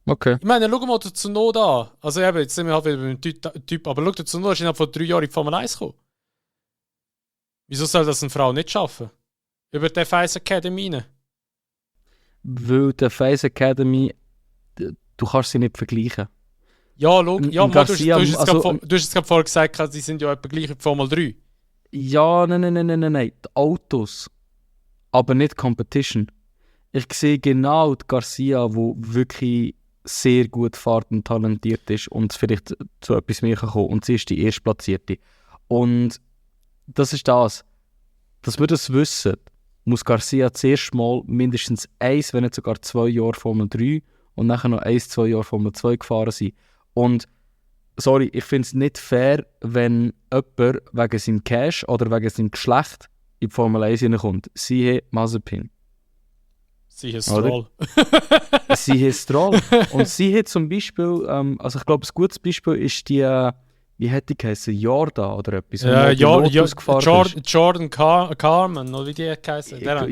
Okay. Ich meine, schau mal den Tsunoda an. Also eben, jetzt sind wir halt wieder beim Typ, aber schau, der Tsunoda ist innerhalb von 3 Jahren in die Formel 1 gekommen. Wieso soll das eine Frau nicht schaffen? Über die F1 Academy rein. Weil die F1 Academy, du kannst sie nicht vergleichen. Ja, logisch. Ja, du hast jetzt gerade vorher gesagt, sie sind ja etwa gleich in Formel 3. Ja, nein. Die Autos. Aber nicht Competition. Ich sehe genau die Garcia, die wirklich sehr gut fährt und talentiert ist und vielleicht zu etwas mehr kommen kann. Und sie ist die Erstplatzierte. Und das ist das. Dass wir das wissen, muss Garcia zuerst mal mindestens 1, wenn nicht sogar 2 Jahre Formel 3 und nachher noch 1-2 Jahre Formel 2 gefahren sein. Und sorry, ich finde es nicht fair, wenn jemand wegen seinem Cash oder wegen seinem Geschlecht in die Formel 1 hineinkommt. Siehe Mazepin. Siehe Stroll. Siehe Stroll. Und siehe zum Beispiel, also ich glaube, ein gutes Beispiel ist die, wie hätte die geheißen, Jordan oder etwas. Jordan Carmen, oder wie die geheißen. Der habe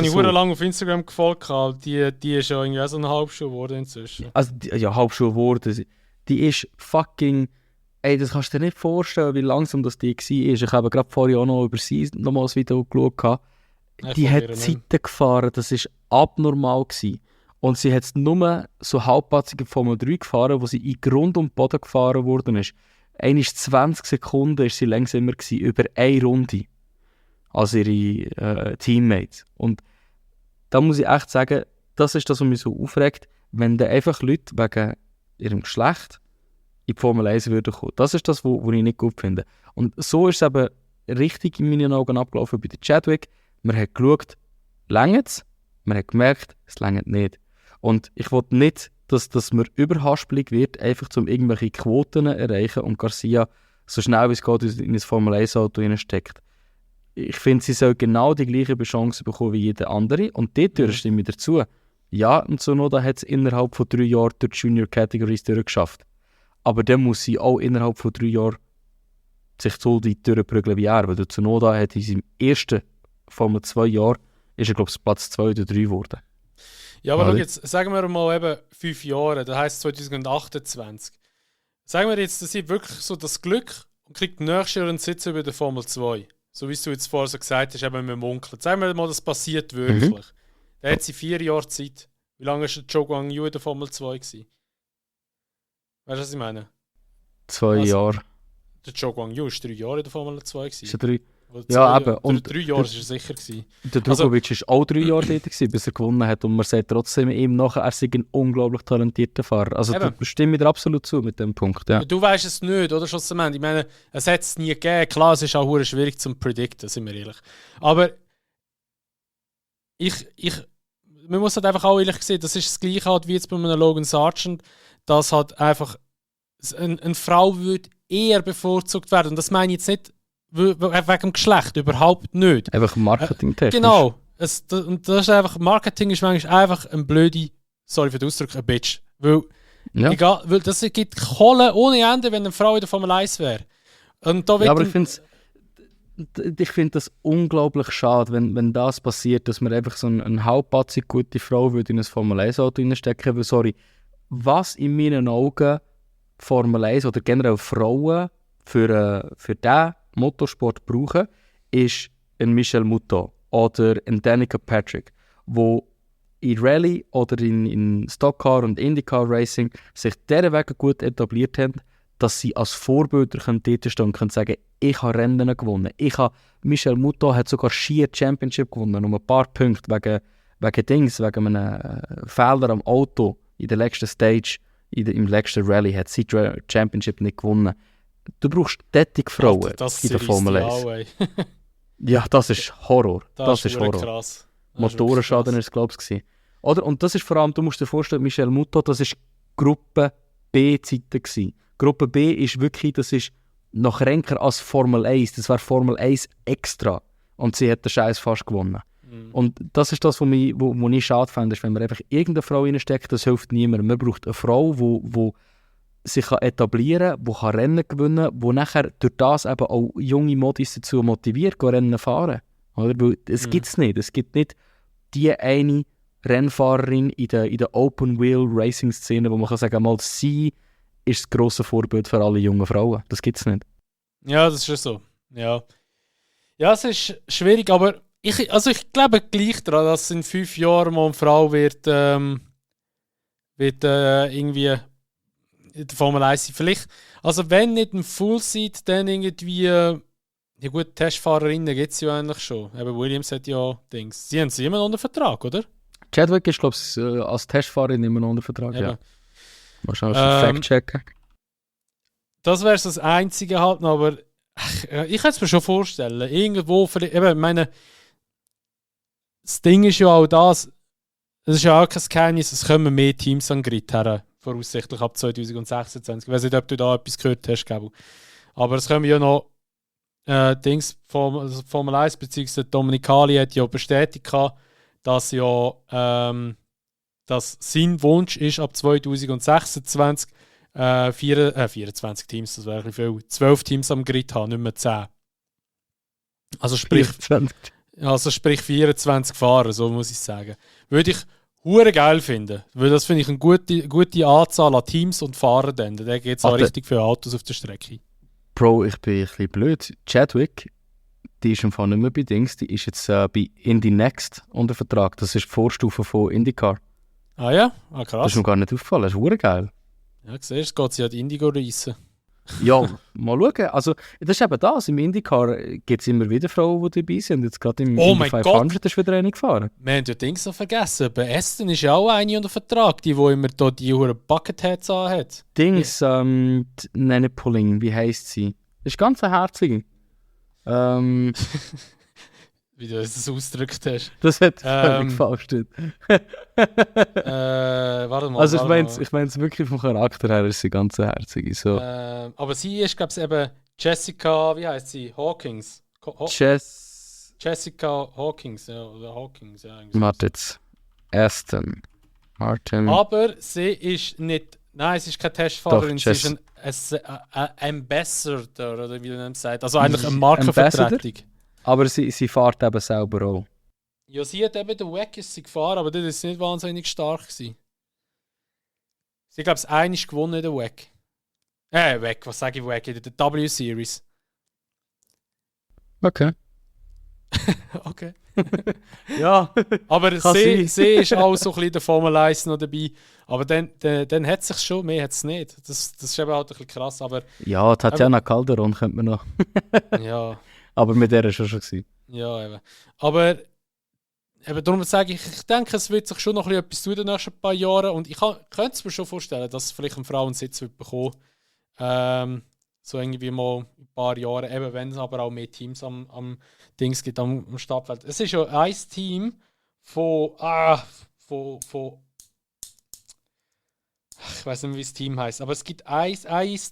ich lange auf Instagram gefolgt. Die ist ja irgendwie auch so eine Halbschuh geworden inzwischen. Also, Halbschuh geworden. Die ist fucking... Ey, das kannst du dir nicht vorstellen, wie langsam das die war. Ich habe gerade vorher auch noch über sie nochmal ein Video geschaut. Die hat Zeiten gefahren, das war abnormal gewesen. Und sie hat nur so halbpatzige Formel 3 gefahren, wo sie in Grund und Boden gefahren worden ist. Einmal 20 Sekunden war sie langsamer gewesen, über eine Runde als ihre Teammates. Und da muss ich echt sagen, das ist das, was mich so aufregt, wenn da einfach Leute wegen ihrem Geschlecht in die Formel 1 würden kommen. Das ist das, was ich nicht gut finde. Und so ist es eben richtig in meinen Augen abgelaufen bei der Chadwick. Man hat geschaut, reicht es? Man hat gemerkt, es reicht nicht. Und ich will nicht, dass man überhaspelig wird, einfach um irgendwelche Quoten zu erreichen und Garcia so schnell wie es geht in ein Formel 1 Auto steckt. Ich finde, sie soll genau die gleiche Chance bekommen wie jeder andere. Und dort stimme ich dazu. Ja, und Tsunoda hat es innerhalb von 3 Jahren durch die Junior Categories durchgeschafft. Aber dann muss sie auch innerhalb von 3 Jahren sich so durchprügeln wie er. Weil der Tsunoda hat in seinem ersten Formel 2 Jahr ist er, glaube ich, Platz 2 oder 3 geworden. Ja, aber schau jetzt, sagen wir mal eben 5 Jahre, das heisst 2028. Sagen wir jetzt, dass sie wirklich so das Glück und kriegt nächstes Jahr einen Sitz über der Formel 2. So wie du jetzt vorher so gesagt hast, eben mit dem Onkel. Sagen wir mal, das passiert wirklich. Dann hat sie 4 Jahre Zeit. Wie lange war der Zhou Guanyu in der Formel 2 gewesen? Weißt du, was ich meine? 2 Jahre. Der Zhou Guanyu war 3 Jahre in der Formel 2 gewesen. Ist 3? Ja, eben. Und 3 Jahre war er sicher gewesen. Der Drugovic war auch 3 Jahre dort gewesen, bis er gewonnen hat. Und man sagt trotzdem ihm nachher, er sei ein unglaublich talentierter Fahrer. Also da stimme ich dir absolut zu mit dem Punkt. Ja. Du weißt es nicht, oder? Schlussendlich. Ich meine, es hat es nie gegeben. Klar, es ist auch schwierig zu predikten, sind wir ehrlich. Aber man muss halt einfach auch ehrlich sehen, das ist das Gleiche halt wie jetzt bei einem Logan Sargent, dass halt einfach eine Frau würde eher bevorzugt werden. Und das meine ich jetzt nicht wegen dem Geschlecht, überhaupt nicht. Einfach marketingtechnisch. Genau. Und das ist einfach, Marketing ist manchmal einfach ein blöde, sorry für den Ausdruck, ein Bitch. Weil das gibt Kohle ohne Ende, wenn eine Frau in der Formel 1 wäre. Und da ja, aber ich finde ich finde das unglaublich schade, wenn das passiert, dass man einfach so eine halbpatzig gute Frau würde in ein Formel-1-Auto reinstecken, weil, sorry, was in meinen Augen Formel 1 oder generell Frauen für diesen Motorsport brauchen, ist ein Michel Mouton oder ein Danica Patrick, wo in Rallye oder in Stockcar und Indycar Racing sich dieser Wege gut etabliert haben, dass sie als Vorbilder dort stehen und können sagen, ich habe Rennen gewonnen. Michel Mouton hat sogar Ski Championship gewonnen, um ein paar Punkte wegen einem Fehler am Auto in der letzten Stage, im letzten Rallye hat sie die Championship nicht gewonnen. Du brauchst tätige Frauen in der Formel 1. Ja, das ist Horror. Das ist Horror. Krass. Motorenschaden war es, glaube ich. Oder? Und das ist vor allem, du musst dir vorstellen, Michel Mouton, das war Gruppe B-Zeiten. Gruppe B ist wirklich, das ist noch kränker als Formel 1. Das war Formel 1 extra. Und sie hat den Scheiß fast gewonnen. Und das ist das, was ich schade finde, ist, wenn man einfach irgendeine Frau reinsteckt, das hilft niemandem. Man braucht eine Frau, die sich etablieren kann, die Rennen gewinnen kann, die nachher durch das eben auch junge Modis dazu motiviert, Rennen fahren. Oder? Weil es gibt es nicht. Es gibt nicht die eine Rennfahrerin in der Open-Wheel-Racing-Szene, wo man kann sagen, mal sie ist das grosse Vorbild für alle jungen Frauen. Das gibt es nicht. Ja, das ist schon so. Ja, es ist schwierig, aber ich glaube gleich daran, dass in 5 Jahren mal eine Frau wird irgendwie in der Formel 1 sein. Vielleicht, also wenn nicht ein Full-Seat, dann irgendwie, ja gut, Testfahrerinnen gibt es ja eigentlich schon. Eben Williams hat ja Dings. Sie haben sie immer noch unter Vertrag, oder? Chadwick ist, glaube ich, als Testfahrerin immer noch unter Vertrag, ja. Mal schauen, Fact-checken. Das wäre so das Einzige halt noch, aber ich kann es mir schon vorstellen. Irgendwo, ich meine, das Ding ist ja auch das, es ist ja auch kein Geheimnis, es kommen mehr Teams an Grid her, voraussichtlich ab 2026. Ich weiß nicht, ob du da etwas gehört hast, Gabo. Aber es kommen ja noch Dings, Formel 1, beziehungsweise Dominicali hat ja bestätigt, dass dass sein Wunsch ist, ab 2026 24 Teams, das wäre ein bisschen viel, 12 Teams am Grid haben, nicht mehr 10. Also sprich 24 Fahrer, so muss ich sagen. Würde ich hure geil finden, weil das finde ich eine gute Anzahl an Teams und Fahrer dann. Da geht es auch richtig viele Autos auf der Strecke. Bro, ich bin ein bisschen blöd. Chadwick, die ist im Fall nicht mehr bei Dings, die ist jetzt bei Indy Next unter Vertrag. Das ist die Vorstufe von IndyCar. Ah ja? Ah, krass. Das ist mir gar nicht aufgefallen, das ist hure geil. Ja, siehst du, geht sie an die Indigo reissen. Ja, mal schauen. Also, das ist eben das. Im IndyCar gibt es immer wieder Frauen, die dabei sind. Jetzt gerade im Indy 500 ist wieder eine gefahren. Wir haben ja Dings noch vergessen. Bei Aston ist ja auch eine unter Vertrag, die immer da die Bucketheads anhat. Dings, Nene Pulling, wie heisst sie? Das ist ganz eine herzige. Wie du das ausgedrückt hast. Das hat völlig falsch. Warte mal. Also ich meine es wirklich vom Charakter her ist sie ganz herzig. So. Aber sie ist, glaube ich, eben Jessica, wie heißt sie? Hawkins. Jessica Hawkins, ja. Oder Hawkins, ja. Warte jetzt. Aston Martin. Aber sie ist nicht. Nein, sie ist keine Testfahrerin, sie ist ein Ambassador, oder wie man sagt. Also eigentlich eine Markenvertretung. Aber sie fährt eben selber auch. Ja, sie hat eben den WEC gefahren, aber das war nicht wahnsinnig stark. Sie hat, glaube ich, einmal gewonnen in der WEC. WEC, was sage ich WEC? In der W-Series. Okay. Okay. Ja. Aber sie ist auch so ein bisschen der Formel 1 noch dabei. Aber dann hat es sich schon, mehr hat es nicht. Das ist eben halt ein bisschen krass. Aber, ja, Tatjana Calderon könnte man noch. Ja. Aber mit der war schon gewesen. Ja, eben. Aber darum sage ich denke, es wird sich schon noch etwas tun in den nächsten paar Jahren. Und ich könnte es mir schon vorstellen, dass es vielleicht eine Frau einen Sitz wird bekommen. So irgendwie mal ein paar Jahre, eben wenn es aber auch mehr Teams am Dings gibt, am Startfeld. Es ist ja ein Team von ich weiß nicht mehr, wie das Team heißt, aber es gibt ein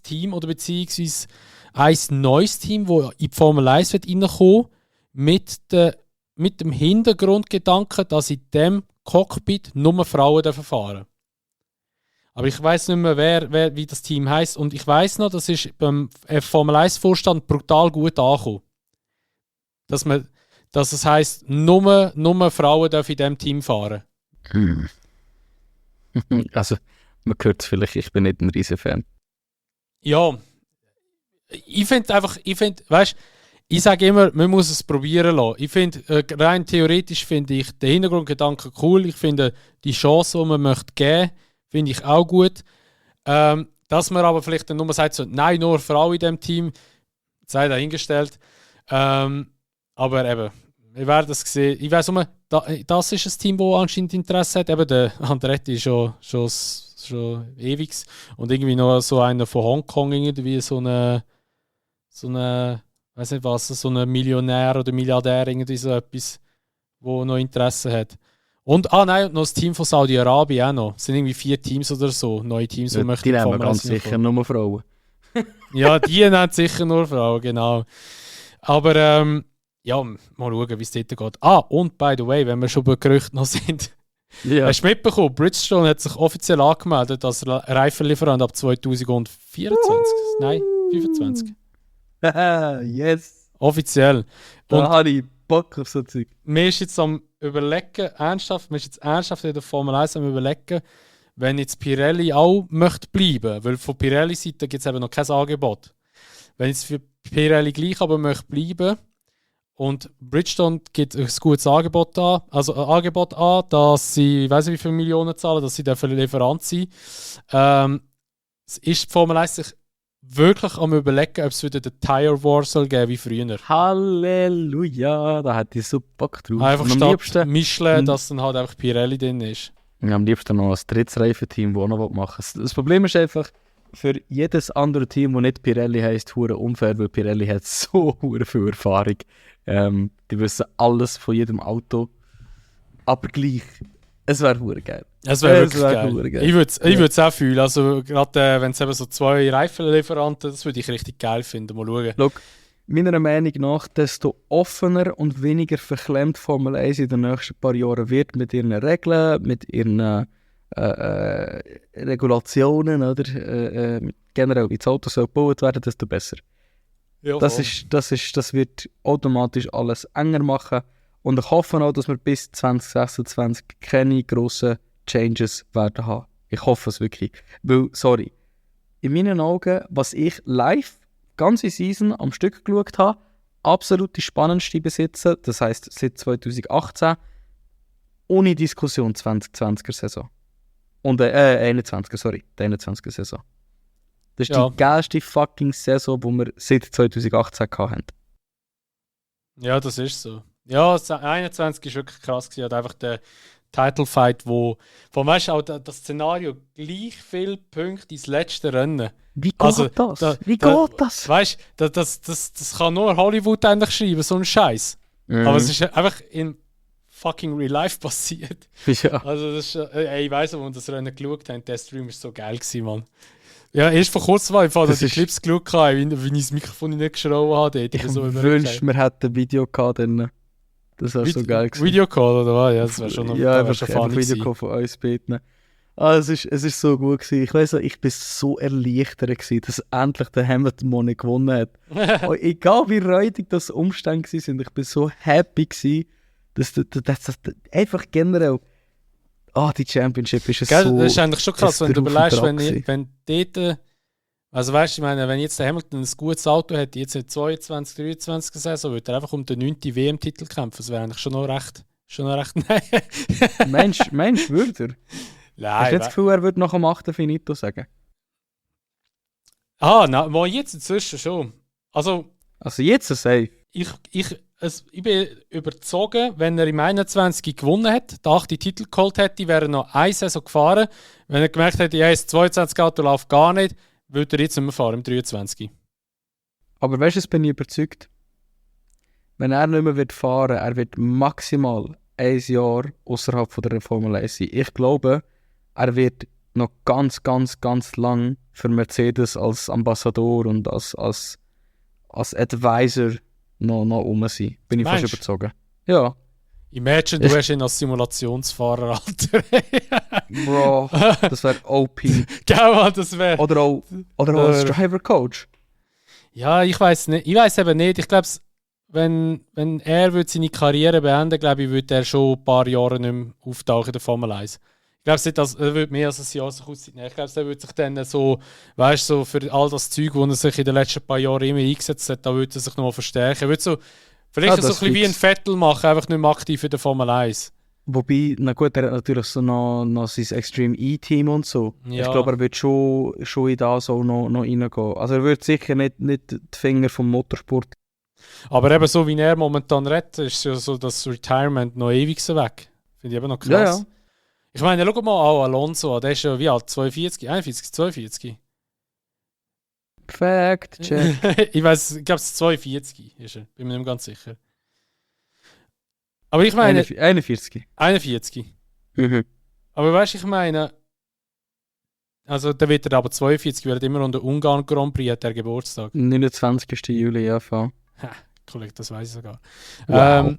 Team oder beziehungsweise ein neues Team, das in die Formel 1 wird reinkommen mit dem Hintergrundgedanken, dass in diesem Cockpit nur Frauen fahren dürfen. Aber ich weiß nicht mehr, wie das Team heisst. Und ich weiß noch, das ist beim Formel 1-Vorstand brutal gut angekommen. dass es heisst, nur Frauen dürfen in diesem Team fahren. Also, man hört es vielleicht, ich bin nicht ein riesen Fan. Ja, ich sage immer, man muss es probieren lassen. Ich finde, rein theoretisch finde ich den Hintergrundgedanken cool. Ich finde, die Chance, die man möchte geben, finde ich auch gut. Dass man aber vielleicht dann nur sagt, so, nein, nur Frau in diesem Team, sei dahingestellt. Aber eben, wir werden das sehen. Ich weiss nur, das ist ein Team, das anscheinend Interesse hat. Eben der Andretti ist schon ewig. Und irgendwie noch so einer von Hongkong, irgendwie so eine weiß nicht was, so ein Millionär oder Milliardär, irgendwie so etwas, wo noch Interesse hat. Und noch das Team von Saudi-Arabien auch noch. Es sind irgendwie 4 Teams oder so, neue Teams, die möchten. Die nehmen ganz sicher nur Frauen. Ja, die nehmen sicher nur Frauen, genau. Aber ja, mal schauen, wie es dort geht. Und by the way, wenn wir schon bei Gerüchten noch sind, Ja. hast du mitbekommen, Bridgestone hat sich offiziell angemeldet als Reifenlieferant ab 2024. Nein, 25. Yes. Offiziell. Da habe ich Bock auf so Zeug. Wir sind jetzt am Überlegen, ernsthaft in der Formel 1 am Überlegen, wenn jetzt Pirelli auch möchte bleiben, weil von Pirelli-Seite gibt es eben noch kein Angebot. Wenn jetzt für Pirelli gleich aber möchte bleiben und Bridgestone gibt ein gutes Angebot an, dass sie, ich weiß nicht wie viele Millionen zahlen, dass sie dafür Lieferant sind, ist die Formel 1 sich wirklich am Überlegen, ob es wieder den Tire War soll geben wie früher. Halleluja, da hätte ich so Bock drauf. Einfach Und am statt liebsten, Michelin, dass dann halt einfach Pirelli drin ist. am liebsten noch ein drittes Reifenteam, das auch noch machen will. Das Problem ist einfach, für jedes andere Team, das nicht Pirelli heisst, hure unfair, weil Pirelli hat so hure viel Erfahrung. Die wissen alles von jedem Auto. Aber gleich, es wäre hure geil. Es wäre wirklich hure geil. Ich würde es auch fühlen. Also gerade wenn es eben so 2 Reifenlieferanten, das würde ich richtig geil finden. Mal schauen. Schau, meiner Meinung nach, desto offener und weniger verklemmt Formel 1 in den nächsten paar Jahren wird mit ihren Regeln, mit ihren Regulationen, oder? Generell, wie das Auto soll gebaut werden, desto besser. Ja, Das wird automatisch alles enger machen. Und ich hoffe auch, dass wir bis 2026 keine grossen Changes werden haben. Ich hoffe es wirklich. Weil, sorry, in meinen Augen, was ich live ganze Season am Stück geschaut habe, absolut die spannendste besitzen, das heisst seit 2018, ohne Diskussion 2020er Saison. Und 21er, sorry, die 21er Saison. Das ist die geilste fucking Saison, die wir seit 2018 hatten. Ja, das ist so. Ja, 21 war wirklich krass gewesen. Hat einfach der Title Fight, wo weißt du auch das Szenario gleich viele Punkte ins letzte Rennen. Wie geht das? Wie geht das? Weißt du, das kann nur Hollywood eigentlich schreiben, so ein Scheiß. Aber es ist einfach in fucking real life passiert. Ja. Also das ist, ich weiss, wo wir das Rennen geschaut haben, der Stream war so geil gewesen, Mann. Ja, erst vor kurzem war ich die Clips geschaut, wie ich das Mikrofon nicht geschrauben habe. Ich wünschte, wir hätten ein Video gehabt. Das wäre so geil gewesen. Videocall oder was? Ja, das wäre schon noch ein Videocall von uns beten. Es ist so gut gewesen. Ich weiss auch, ich bin so erleichtert gewesen, dass endlich der Hamilton mal nicht gewonnen hat. Egal wie räudig das Umstände waren, ich bin so happy gewesen, dass das einfach generell... die Championship ist Gell, so... Das ist eigentlich schon krass, wenn du überlegst, wenn dort... Also weißt du, ich meine, wenn jetzt der Hamilton ein gutes Auto hätte, jetzt in 22, 23 Saison, würde er einfach um den 9. WM-Titel kämpfen. Das wäre eigentlich schon noch recht... Mensch, würde er? Nein, hast du das Gefühl, er würde nach dem 8. Finito sagen? Mal jetzt inzwischen schon. Also jetzt safe? Ich bin überzogen, wenn er im 21 gewonnen hätte, den 8. Titel geholt hätte, wäre er noch eine Saison gefahren. Wenn er gemerkt hätte, ja, das 22 Auto läuft gar nicht, würde er jetzt nicht mehr fahren, im 23. Aber weißt du, ich bin überzeugt, wenn er nicht mehr fahren wird, er wird maximal ein Jahr außerhalb von der Formel 1 sein. Ich glaube, er wird noch ganz, ganz, ganz lang für Mercedes als Ambassador und als Advisor noch rum sein. Bin ich fast überzogen. Ja. Imagine, du hast ihn als Simulationsfahrer, Alter. Bro, das wäre OP. Genau, das wäre... Oder auch als Driver-Coach. Ja, ich weiß nicht. Ich weiß eben nicht. Ich glaube, wenn er würde seine Karriere beenden, glaube ich, würde er schon ein paar Jahre nicht mehr auftauchen in der Formel 1. Ich glaube nicht, dass er würde mehr als ein Jahr sich auszeichnen. Ich glaube, er würde sich dann so, weißt du, so für all das Zeug, das er sich in den letzten paar Jahren immer eingesetzt hat, da würde er sich nochmal verstärken. Er würde so, vielleicht so ein bisschen wie ein Vettel machen, einfach nicht mehr aktiv in der Formel 1. Wobei, na gut, er hat natürlich so noch sein Extreme E-Team und so. Ja. Ich glaube, er wird schon in das auch noch reingehen. Also er wird sicher nicht die Finger vom Motorsport. Aber eben so wie er momentan redet, ist ja so das Retirement noch ewig so weg. Finde ich eben noch krass. Ja, ja. Ich meine, schau mal auch Alonso, der ist ja wie alt? 42, 41, 42? Fact check. Ich weiß, ich glaube es 42 ist er, bin mir nicht mehr ganz sicher. Aber ich meine... 41. 41. Mhm. Aber weißt du, ich meine... Also der wird er aber 42, weil er immer unter Ungarn Grand Prix hat, der Geburtstag. 29. Juli, ja, voll. Kollege, das weiß ich sogar. Wow.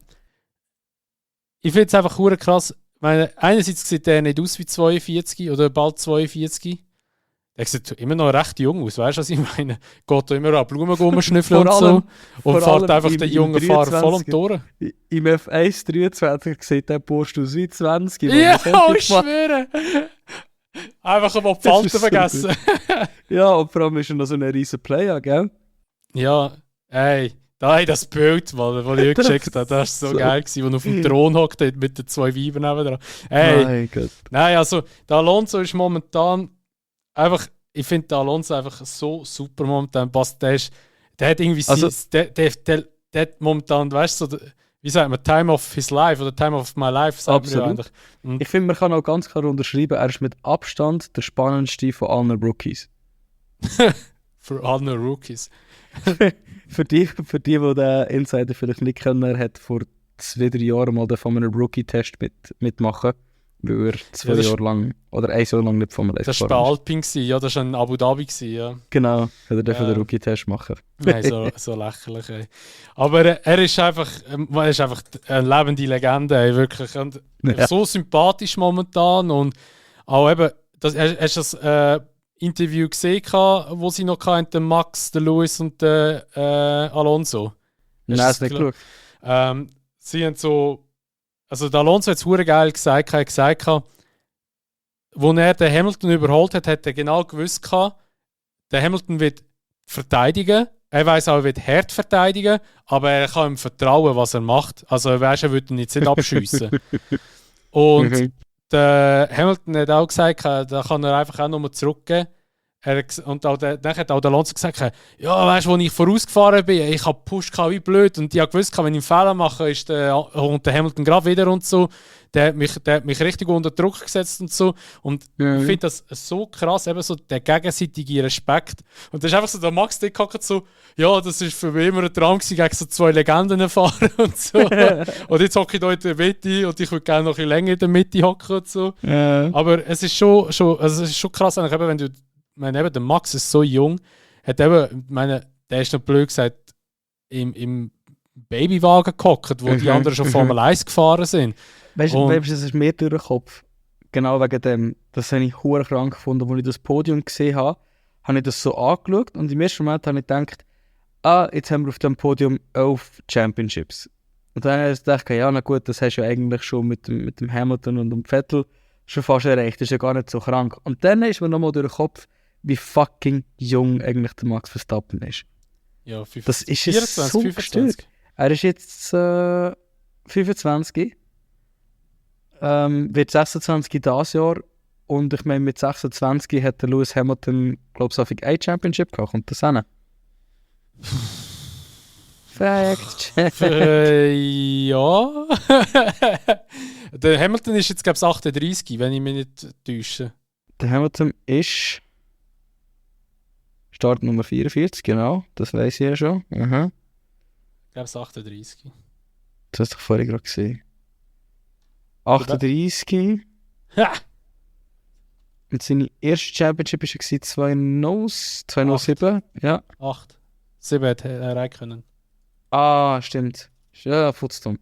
Ich finde es einfach hure krass. Ich meine, einerseits sieht der nicht aus wie 42 oder bald 42. Der sieht immer noch recht jung aus, weißt du, was ich meine? Geht da immer an Blumen rumschnüffeln und so. Und fährt einfach den jungen Fahrer voll um die Ohren. Im F1 23 sieht der Bursch aus wie 20. Ja, ich schwöre! Einfach mal die Falten vergessen. Ja, und vor allem ist er noch so ein riesen Player, gell? Ja, ey. Das Bild, das ich gecheckt habe, das war so geil, wo er auf dem Thron hockt mit den zwei Weibern nebendran. Ey, mein Gott. Nein, also der Alonso ist momentan einfach, ich finde der Alonso einfach so super momentan. Der hat irgendwie Also, der hat momentan, weißt du, so, wie sagt man, Time of his life oder Time of my life, sagt man ja eigentlich. Und ich finde, man kann auch ganz klar unterschreiben, er ist mit Abstand der spannendste von allen Rookies. für alle Rookies. für die den Insider vielleicht nicht kennen, er hat vor 2-3 Jahren mal von einem Rookie-Test mitmachen, weil er 2 Jahre lang oder 1 Jahr lang nicht Formel 1 Das war bei Alpine, ja, das war in Abu Dhabi, ja. Genau, hat er den Rookie-Test machen. Nein, so lächerlich, ey. Aber er ist einfach eine lebende Legende, ey, wirklich. Und so sympathisch momentan und auch eben, hast du das Interview gesehen, wo sie noch hatten, Max, der Lewis und der Alonso? Nein, das nicht geschaut. Sie haben so, also der Alonso hat es verdammt geil gesagt, er hat gesagt, als er den Hamilton überholt hat, hat er genau gewusst, der Hamilton wird verteidigen, er weiß auch, er wird hart verteidigen, aber er kann ihm vertrauen, was er macht. Also er weiß, er wird ihn jetzt nicht abschiessen. Und der Hamilton hat auch gesagt, da kann er einfach auch nochmal zurückgehen. Und dann hat auch der Alonso gesagt, ja, weißt du, als ich vorausgefahren bin, ich habe gepusht wie blöd und ich habe gewusst, wenn ich einen Fehler mache, ist der Hamilton gerade wieder und so. Der hat mich richtig unter Druck gesetzt und so. Und ich finde das so krass, eben so der gegenseitige Respekt. Und das ist einfach so, der Max, der hockt so, ja, das ist für mich immer ein Traum gewesen, gegen so 2 Legenden fahren und so. Und jetzt hocke ich hier in der Mitte und ich würde gerne noch ein bisschen länger in der Mitte hocken und so. Aber es ist schon also es ist schon krass, eigentlich, eben, wenn du, der Max ist so jung, hat eben, der ist noch blöd gesagt, im Babywagen gehockt, wo die anderen schon Formel 1 gefahren sind. Weißt du, das ist mir durch den Kopf. Genau wegen dem. Das habe ich verdammt krank gefunden. Als ich das Podium gesehen habe, habe ich das so angeschaut und im ersten Moment habe ich gedacht, jetzt haben wir auf dem Podium 11 Championships. Und dann habe ich gedacht, ja, na gut, das hast du ja eigentlich schon mit dem Hamilton und dem Vettel schon fast erreicht. Das ist ja gar nicht so krank. Und dann ist mir nochmal durch den Kopf, wie fucking jung eigentlich der Max Verstappen ist. Ja, 25, das ist 24, so 25. Gestört. Er ist jetzt 25. Wird 26 dieses Jahr und ich meine mit 26 hat der Lewis Hamilton glaube ich ein Championship gehabt, kommt das hin? Fact check. Ja. Der Hamilton ist jetzt glaube ich 38, wenn ich mich nicht täusche. Der Hamilton ist Start Nummer 44, genau, das weiß ich ja schon. Ich glaube 38. Das hast du vorhin gerade gesehen. 38. Ha! Und seine erste Championship war 2007. Ja. 8. 7 hätte er erreichen können. Stimmt. Ja, Futztum.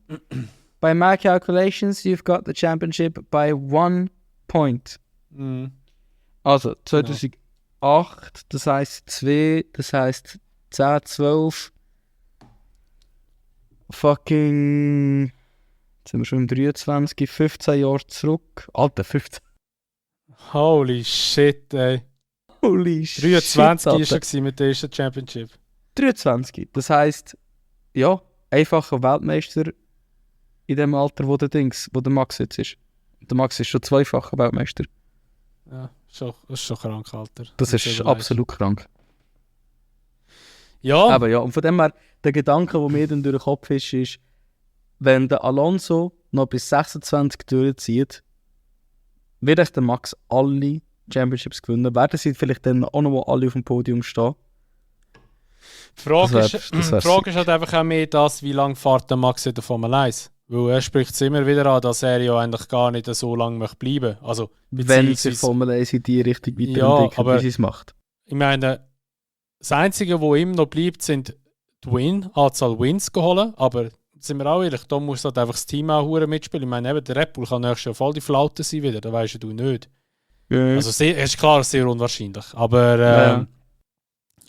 By my calculations, you've got the championship by 1 point. Also 2008, das heisst 2, das heisst 10, 12. fucking... Jetzt sind wir schon im 23, 15 Jahre zurück. Alter, 15. Holy shit, ey. Holy shit, 23 war Alter. er mit der ersten Championship. 23. Das heisst, ja, einfacher Weltmeister in dem Alter, wo der Max jetzt ist. Der Max ist schon zweifacher Weltmeister. Ja, das ist schon krank, Alter. Das ist absolut krank. Ja. Aber ja, und von dem her, der Gedanke, der mir dann durch den Kopf ist, wenn der Alonso noch bis 26 durchzieht, wird echt der Max alle Championships gewinnen. Werden sie vielleicht dann auch noch alle auf dem Podium stehen? Die Frage Das wär's. ist halt einfach auch mehr das, wie lange fährt der Max in der Formel 1? Weil er spricht es immer wieder an, dass er ja eigentlich gar nicht so lange möchte bleiben. Also, Wenn sie Formel 1 in die Richtung weiterentwickeln, aber wie sie es macht. ich meine, das Einzige, was ihm noch bleibt, sind die Anzahl Wins geholt. Aber sind wir auch ehrlich, da muss halt einfach das Team auch hure mitspielen. Ich meine, eben, der Red Bull kann nächstes Jahr voll die Flaute sein wieder, da weisst du nicht. Ja. Also, ist klar, sehr unwahrscheinlich. Aber Ja.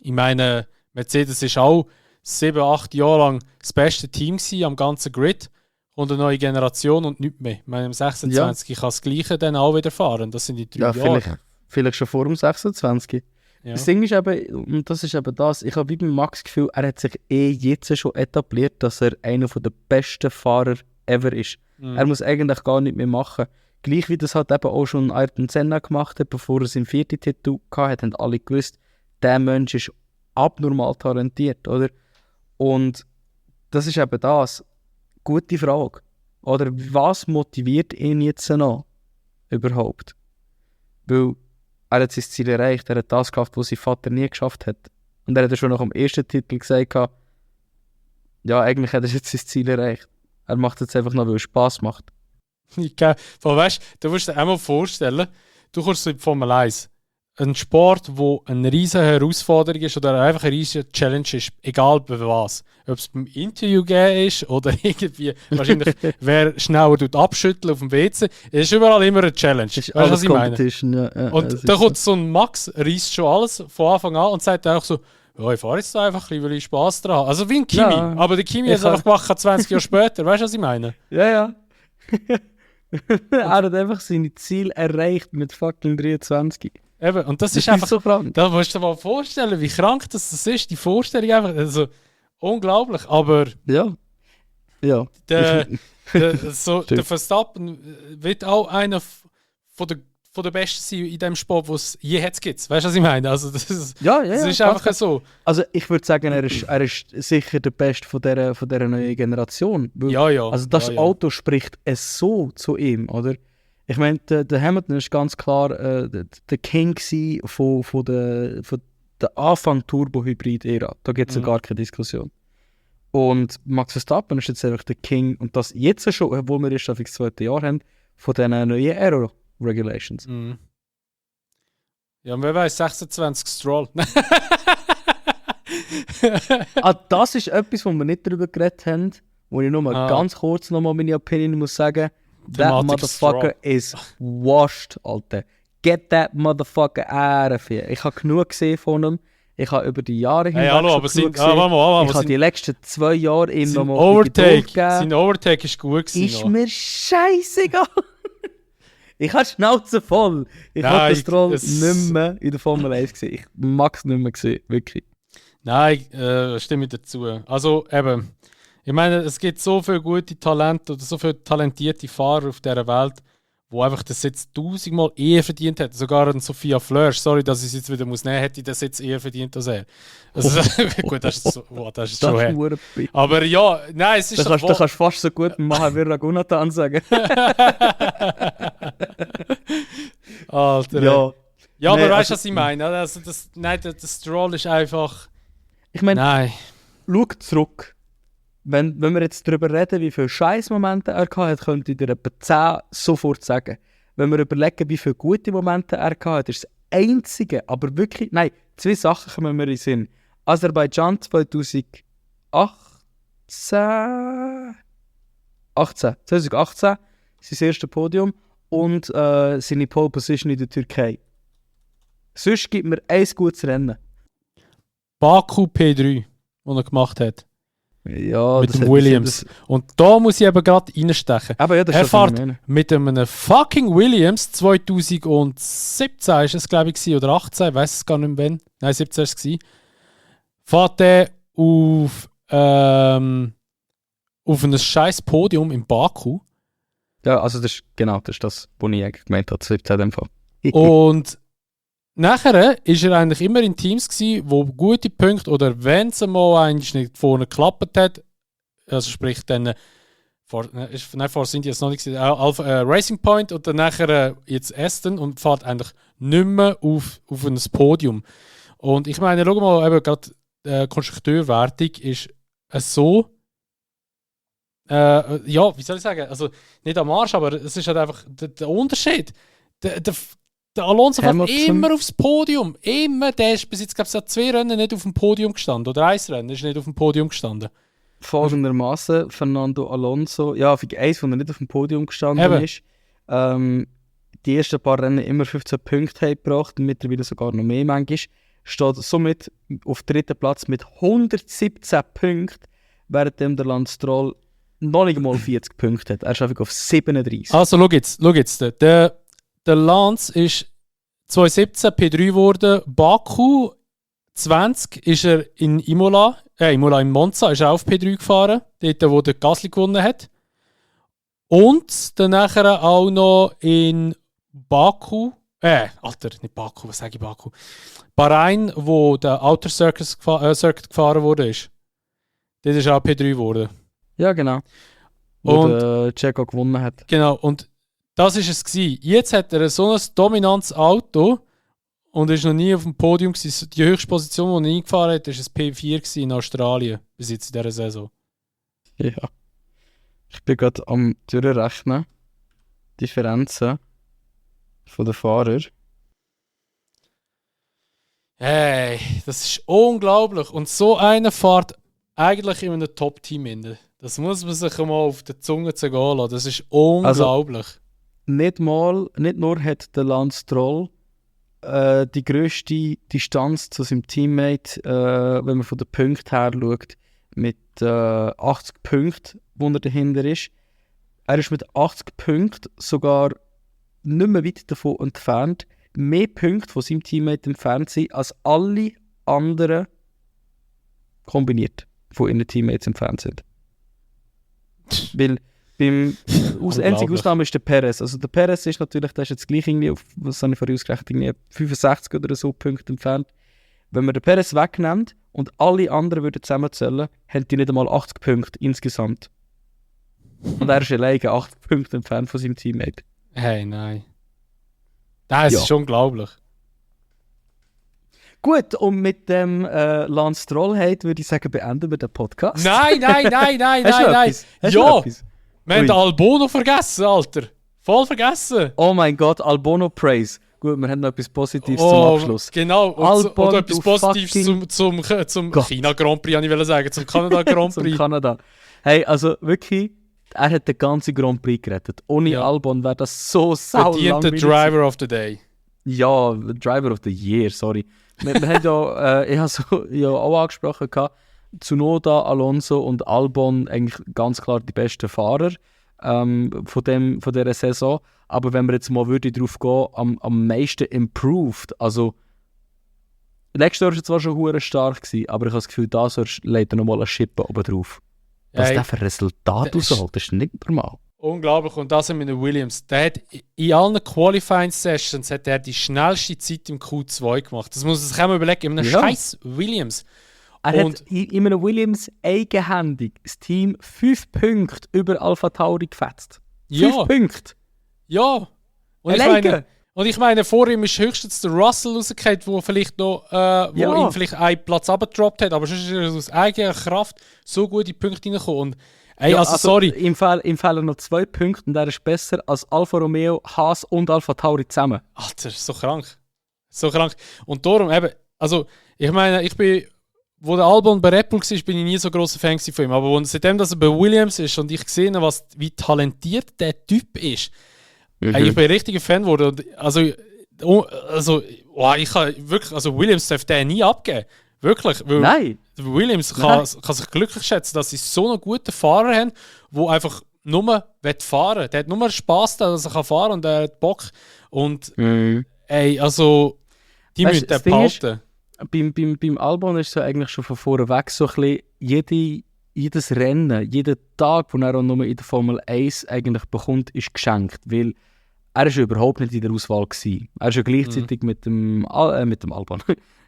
ich meine, Mercedes ist auch 7-8 Jahre lang das beste Team gewesen, am ganzen Grid. Und eine neue Generation und nichts mehr. Ich meine, im 26 kann das Gleiche dann auch wieder fahren. Das sind die 3 Jahre. Vielleicht schon vor dem 26. Ja. Das Ding ist eben, und das ist eben das, ich habe wie beim Max das Gefühl, er hat sich jetzt schon etabliert, dass er einer der besten Fahrer ever ist. Mhm. Er muss eigentlich gar nicht mehr machen. Gleich wie das halt eben auch schon Ayrton Senna gemacht hat, bevor er seinen 4. Titel hatte, haben alle gewusst, der Mensch ist abnormal talentiert, oder? Und das ist eben das. Gute Frage. Oder was motiviert ihn jetzt noch überhaupt? Weil er hat sein Ziel erreicht, er hat das geschafft, was sein Vater nie geschafft hat. Und er hat ja schon nach dem ersten Titel gesagt, ja, eigentlich hat er jetzt sein Ziel erreicht. Er macht es jetzt einfach noch, weil es Spass macht. Weißt du, musst dir einmal vorstellen, du kommst so in die Formel 1. Ein Sport, wo eine riesige Herausforderung ist oder einfach eine riesige Challenge ist, egal bei was. Ob es beim Interview gehen ist oder irgendwie, wahrscheinlich, wer schneller abschüttelt auf dem WC. Es ist überall immer eine Challenge. Weißt du, was ich meine? Ja, und da kommt so ein Max, reißt schon alles von Anfang an und sagt auch so, ja, ich fahre jetzt da einfach, weil ich Spass dran habe. Also wie ein Kimi. Ja, aber der Kimi hat es einfach gemacht 20 Jahre später. Weißt du, was ich meine? Ja. Er hat einfach seine Ziele erreicht mit fucking 23. Eben, und das ist Das einfach ist so krank. Da musst du dir mal vorstellen, wie krank das ist. Die Vorstellung einfach, also unglaublich. Aber Ja. der Verstappen wird auch einer von der Besten sein in dem Sport, wo es je jetzt gibt. Weißt du, was ich meine? Also das ist einfach so. Also ich würde sagen, er ist sicher der Beste von dieser neuen Generation. Weil, Ja. Also das Auto spricht es so zu ihm, oder? Ich meine, der Hamilton ist ganz klar der King von der Anfang-Turbo-Hybrid-Ära. Da gibt es ja gar keine Diskussion. Und Max Verstappen ist jetzt einfach der King, und das jetzt schon, obwohl wir erst auf das 2. Jahr haben, von diesen neuen Aero-Regulations. Mhm. Ja, und wer weiß, 26 Stroll. Das ist etwas, wo wir nicht darüber geredet haben, wo ich nur mal ganz kurz noch mal meine Opinion muss sagen. That motherfucker is washed, Alter. Get that motherfucker out of here. Ich habe genug gesehen von ihm. Ich habe über die Jahre hinweg ich habe die letzten 2 Jahre ihm noch mal sein Overtake ist gut gewesen. Ist mir scheißegal. Ich habe die Schnauze voll. Ich habe das Troll nicht mehr in der Formel 1 gesehen. Ich mag es nicht mehr gesehen, wirklich. Nein, stimme ich dazu. Also eben, ich meine, es gibt so viele gute Talente oder so viele talentierte Fahrer auf dieser Welt, die einfach das jetzt 1000-mal eher verdient hätten. Sogar ein Sophia Flörsch, sorry, dass ich es jetzt wieder muss nehmen, hätte ich das jetzt eher verdient als er. Also, gut, das ist schon her. Aber ja, nein, es ist da kannst du fast so gut Mahavir Raghunathan sagen. Alter. Ja, aber weißt du, was ich meine? Also das Stroll ist einfach... Ich meine, schau zurück. Wenn wir jetzt darüber reden, wie viele Scheißmomente er hatte, könnte ich dir etwa 10 sofort sagen. Wenn wir überlegen, wie viele gute Momente er hatte, ist das einzige, aber wirklich, nein, 2 Sachen kommen mir in den Sinn. Aserbaidschan 2018, sein erstes Podium, und seine Pole Position in der Türkei. Sonst gibt mir ein gutes Rennen. Baku P3, das er gemacht hat. Ja, mit das dem hat- Williams. Und da muss ich eben gerade reinstechen. Aber ja, das Er ist das, was ich fährt meine. mit einem fucking Williams 2017 ist es, glaube ich, gewesen, oder 18, ich weiß es gar nicht mehr wann. Nein, 17 war es. Fährt er auf ein scheiß Podium in Baku. Ja, also das ist das, was ich eigentlich gemeint habe, 17 in dem Fall. Und nachher ist er eigentlich immer in Teams gsi, wo gute Punkte, oder wenn es mal eigentlich nicht vorne geklappt hat, also sprich dann Force India ist noch nicht gewesen, Racing Point und dann nachher jetzt Aston und fährt eigentlich nicht mehr auf ein Podium. Und ich meine, schau mal, eben gerade Konstrukteurwertung ist so, ja, wie soll ich sagen, also nicht am Arsch, aber es ist halt einfach der Unterschied. Der Alonso fährt Hamilton. immer aufs Podium. Immer. Der ist bis jetzt, glaube ich, seit 2 Rennen nicht auf dem Podium gestanden. Oder 1 Rennen ist nicht auf dem Podium gestanden. Folgendermaßen Fernando Alonso, ja, für eins, wo er nicht auf dem Podium gestanden Eben. ist, die ersten paar Rennen immer 15 Punkte haben gebracht, mittlerweile sogar noch mehr manchmal, steht somit auf 3. Platz mit 117 Punkten, während der Lance Stroll noch nicht mal 40 Punkte hat. Er ist einfach auf 37. Also, schau jetzt. Der Lance ist 2017 P3 geworden. Baku 20 ist er in Imola in Monza ist er auf P3 gefahren, dort wo der Gasly gewonnen hat. Und dann nachher auch noch in Baku, nicht Baku, was sage ich Baku? Bahrain, wo der Outer Circuit gefahren wurde. Dort ist er auch P3 geworden. Ja, genau. Wo Und der Checo gewonnen hat. genau, und das war es gewesen. Jetzt hat er so ein dominantes Auto und ist noch nie auf dem Podium gewesen. Die höchste Position, die er eingefahren hat, war ein P4 gewesen in Australien, bis jetzt in dieser Saison. Ja. Ich bin gerade am durchrechnen. Differenzen von den Fahrern. Hey, das ist unglaublich. Und so einer fährt eigentlich in einem Top-Team inne. Das muss man sich mal auf der Zunge zergehen lassen. Das ist unglaublich. Nicht nur hat der Lance Stroll die grösste Distanz zu seinem Teammate, wenn man von den Punkten her schaut, mit 80 Punkten, wo er dahinter ist. Er ist mit 80 Punkten sogar nicht mehr weit davon entfernt, mehr Punkte von seinem Teammate entfernt sind, als alle anderen kombiniert von ihren Teammates entfernt sind. Weil einzige Unglaublich. Ausnahme ist der Perez. Also der Perez ist natürlich, der ist jetzt gleich irgendwie auf, was habe ich vorher ausgerechnet, irgendwie 65 oder so Punkte entfernt. Wenn man den Perez wegnimmt und alle anderen würden zusammenzählen, haben die nicht einmal 80 Punkte insgesamt. Und er ist alleine 80 Punkte entfernt von seinem Teammate. Hey, nein. Nein, es Ja. ist unglaublich. Gut, und mit dem Lance Stroll-Hate würde ich sagen, beenden wir den Podcast. Nein. Hast du etwas? Hast du Ja, etwas? wir haben Ui. den Albono vergessen, Alter. Voll vergessen. Oh mein Gott, Albono Praise. Gut, wir haben noch etwas Positives zum Abschluss. Genau. Und Albon, oder etwas du Positives fucking zum Gott. China Grand Prix, wollte ich wollte sagen. Zum Kanada Grand Zum Prix. Kanada. Hey, also wirklich, er hat den ganzen Grand Prix gerettet. Ohne Ja. Albon wäre das so sau Verdienter langweilig. Driver of the Day. Ja, Driver of the Year, sorry. Wir haben ja, ich habe so ja auch angesprochen, Tsunoda, Alonso und Albon eigentlich ganz klar die besten Fahrer von dieser Saison. Aber wenn wir jetzt mal darauf gehen, am meisten improved, also letztes Jahr war er zwar schon hure stark gewesen, aber ich habe das Gefühl, das legt er nochmal eine Schippe oben drauf. Was Hey, der für Resultat das ist- aushält, das ist nicht normal. unglaublich. Und das mit den Williams. Der hat in allen Qualifying-Sessions hat er die schnellste Zeit im Q2 gemacht. Das muss man sich auch mal überlegen. In einem Ja. scheiß Williams. Er Und- hat in einem Williams eigenhändig das Team 5 Punkte über Alpha Tauri gefetzt. 5 Ja, Punkte. ja. Und Alleine. ich meine, vor ihm ist höchstens der Russell rausgefallen, wo vielleicht noch, wo Ja. ihm vielleicht einen Platz abgedroppt hat, aber sonst ist er aus eigener Kraft so gute Punkte reingekommen. Und ey, Ja, also sorry, Im Fall noch 2 Punkte und er ist besser als Alfa Romeo, Haas und Alpha Tauri zusammen. Alter, so krank. So krank. Und darum eben, also ich meine, wo der Albon bei Red Bull war, bin ich nie so grosser Fan von ihm. Aber seitdem, dass er bei Williams ist und ich gesehen habe, wie talentiert der Typ ist, ey, ich bin ein richtiger Fan geworden. Und ich kann wirklich, also Williams darf den nie abgeben. Wirklich. Weil, Nein, Williams kann sich glücklich schätzen, dass sie so einen guten Fahrer haben, der einfach nur fahren will. Der hat nur Spass da, dass er fahren kann und er hat Bock. Und ey, also, die müssen den behalten. Beim Albon ist es so eigentlich schon von vorne weg so ein bisschen, jedes Rennen, jeden Tag, den er auch nur in der Formel 1 eigentlich bekommt, ist geschenkt, weil er ist überhaupt nicht in der Auswahl gewesen. Er ist ja gleichzeitig mit dem Albon,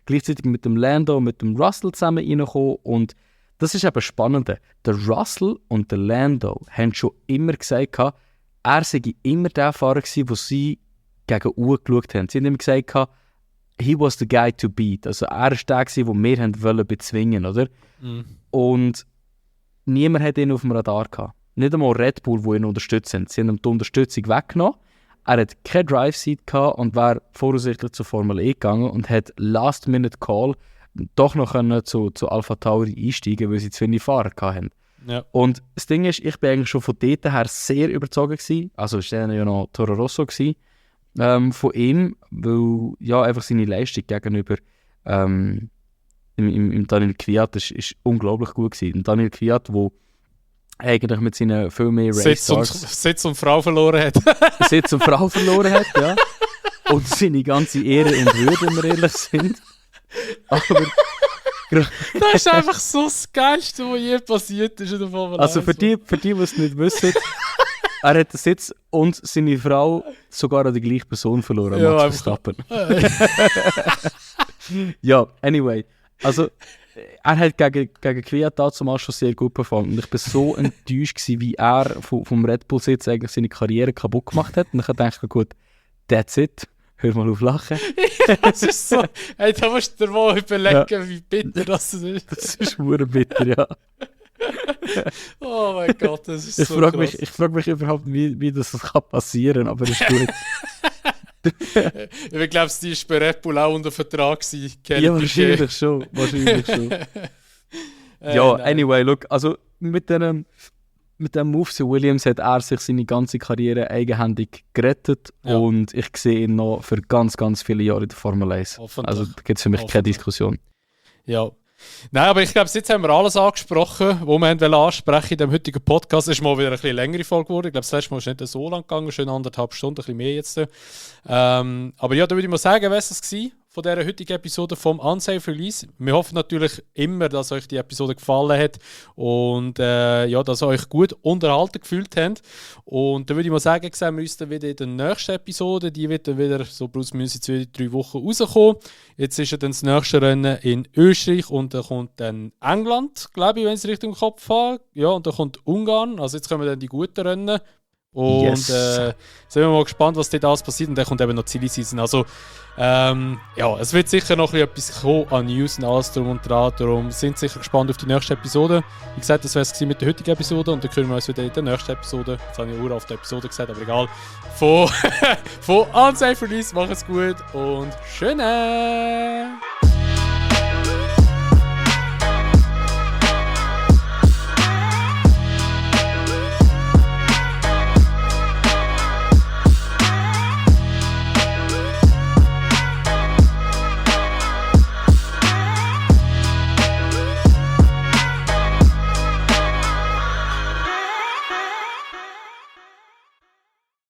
gleichzeitig mit dem Lando und mit dem Russell zusammen reingekommen und das ist eben spannend. Der Russell und der Lando haben schon immer gesagt, er sei immer der Fahrer gewesen, wo sie gegen geschaut haben. Sie haben immer gesagt, he was the guy to beat. Also er war der gewesen, den wir wollen bezwingen, oder? Und niemand hat ihn auf dem Radar gehabt. Nicht einmal Red Bull, die ihn unterstützen. Sie haben ihm die Unterstützung weggenommen. Er hat keine Drive-Seat gehabt und wäre voraussichtlich zur Formel E gegangen und hat Last-Minute-Call doch noch zu Alpha Tauri einsteigen, weil sie zu viele Fahrer hatten. Ja. Und das Ding ist, ich bin eigentlich schon von dort her sehr überzeugt gewesen. Also es war dann ja noch Toro Rosso gewesen, von ihm, weil ja einfach seine Leistung gegenüber im Daniel Kvyat ist unglaublich gut gewesen. Und Daniel Kvyat, der eigentlich mit seinen viel mehr Race-Stars Sitz und Frau verloren hat. Sitz und Frau verloren hat, ja. Und seine ganze Ehre und Würde, wenn wir ehrlich sind. Aber das ist einfach so das Geilste, was je passiert ist in der Formel 1. Also für die, die es nicht wissen, er hat den Sitz und seine Frau sogar an die gleiche Person verloren, ja, Max Verstappen. Ja, anyway. Also, er hat gegen Kvyat damals schon sehr gut performt. Und ich war so enttäuscht gewesen, wie er vom Red Bull-Sitz eigentlich seine Karriere kaputt gemacht hat. Und ich dachte, gut, that's it. Hör mal auf lachen. Das ist so. Hey, da musst du dir mal überlegen, wie bitter das ist. Das ist verdammt bitter, ja. Oh mein Gott, das ist so krass. Ich frage mich überhaupt, wie das passieren kann, aber ist gut. Ich glaube, die war bei Red Bull auch unter Vertrag. Ja, wahrscheinlich schon. Ja, anyway, look, also mit dem Move zu Williams hat er sich seine ganze Karriere eigenhändig gerettet und ich sehe ihn noch für ganz, ganz viele Jahre in der Formel 1. Also da gibt es für mich keine Diskussion. Ja. Nein, aber ich glaube, jetzt haben wir alles angesprochen, was wir ansprechen in dem heutigen Podcast. Es ist mal wieder eine bisschen längere Folge geworden. Ich glaube, das letzte Mal ist nicht so lang gegangen, schon 1,5 Stunden, ein bisschen mehr jetzt. Aber ja, da würde ich mal sagen, was es war von dieser heutigen Episode vom Unsafe Release. Wir hoffen natürlich immer, dass euch die Episode gefallen hat und dass ihr euch gut unterhalten gefühlt habt. Und da würde ich mal sagen, sehen wir uns dann wieder in der nächsten Episode. Die wird dann wieder so plus minus 2-3 Wochen rauskommen. Jetzt ist ja dann das nächste Rennen in Österreich und dann kommt dann England, glaube ich, wenn ich es richtig im Kopf habe. Ja, und dann kommt Ungarn. Also jetzt kommen dann die guten Rennen. Und sind wir mal gespannt, was dort alles passiert. Und dann kommt eben noch Silly Season. Also, es wird sicher noch etwas kommen an News und alles drum und dran. Darum sind sicher gespannt auf die nächste Episode. Wie gesagt, das wäre es mit der heutigen Episode. Und dann können wir uns wieder in der nächsten Episode, jetzt habe ich auch auf der Episode gesagt, aber egal, von Unsafe Release. Macht es gut und schöne!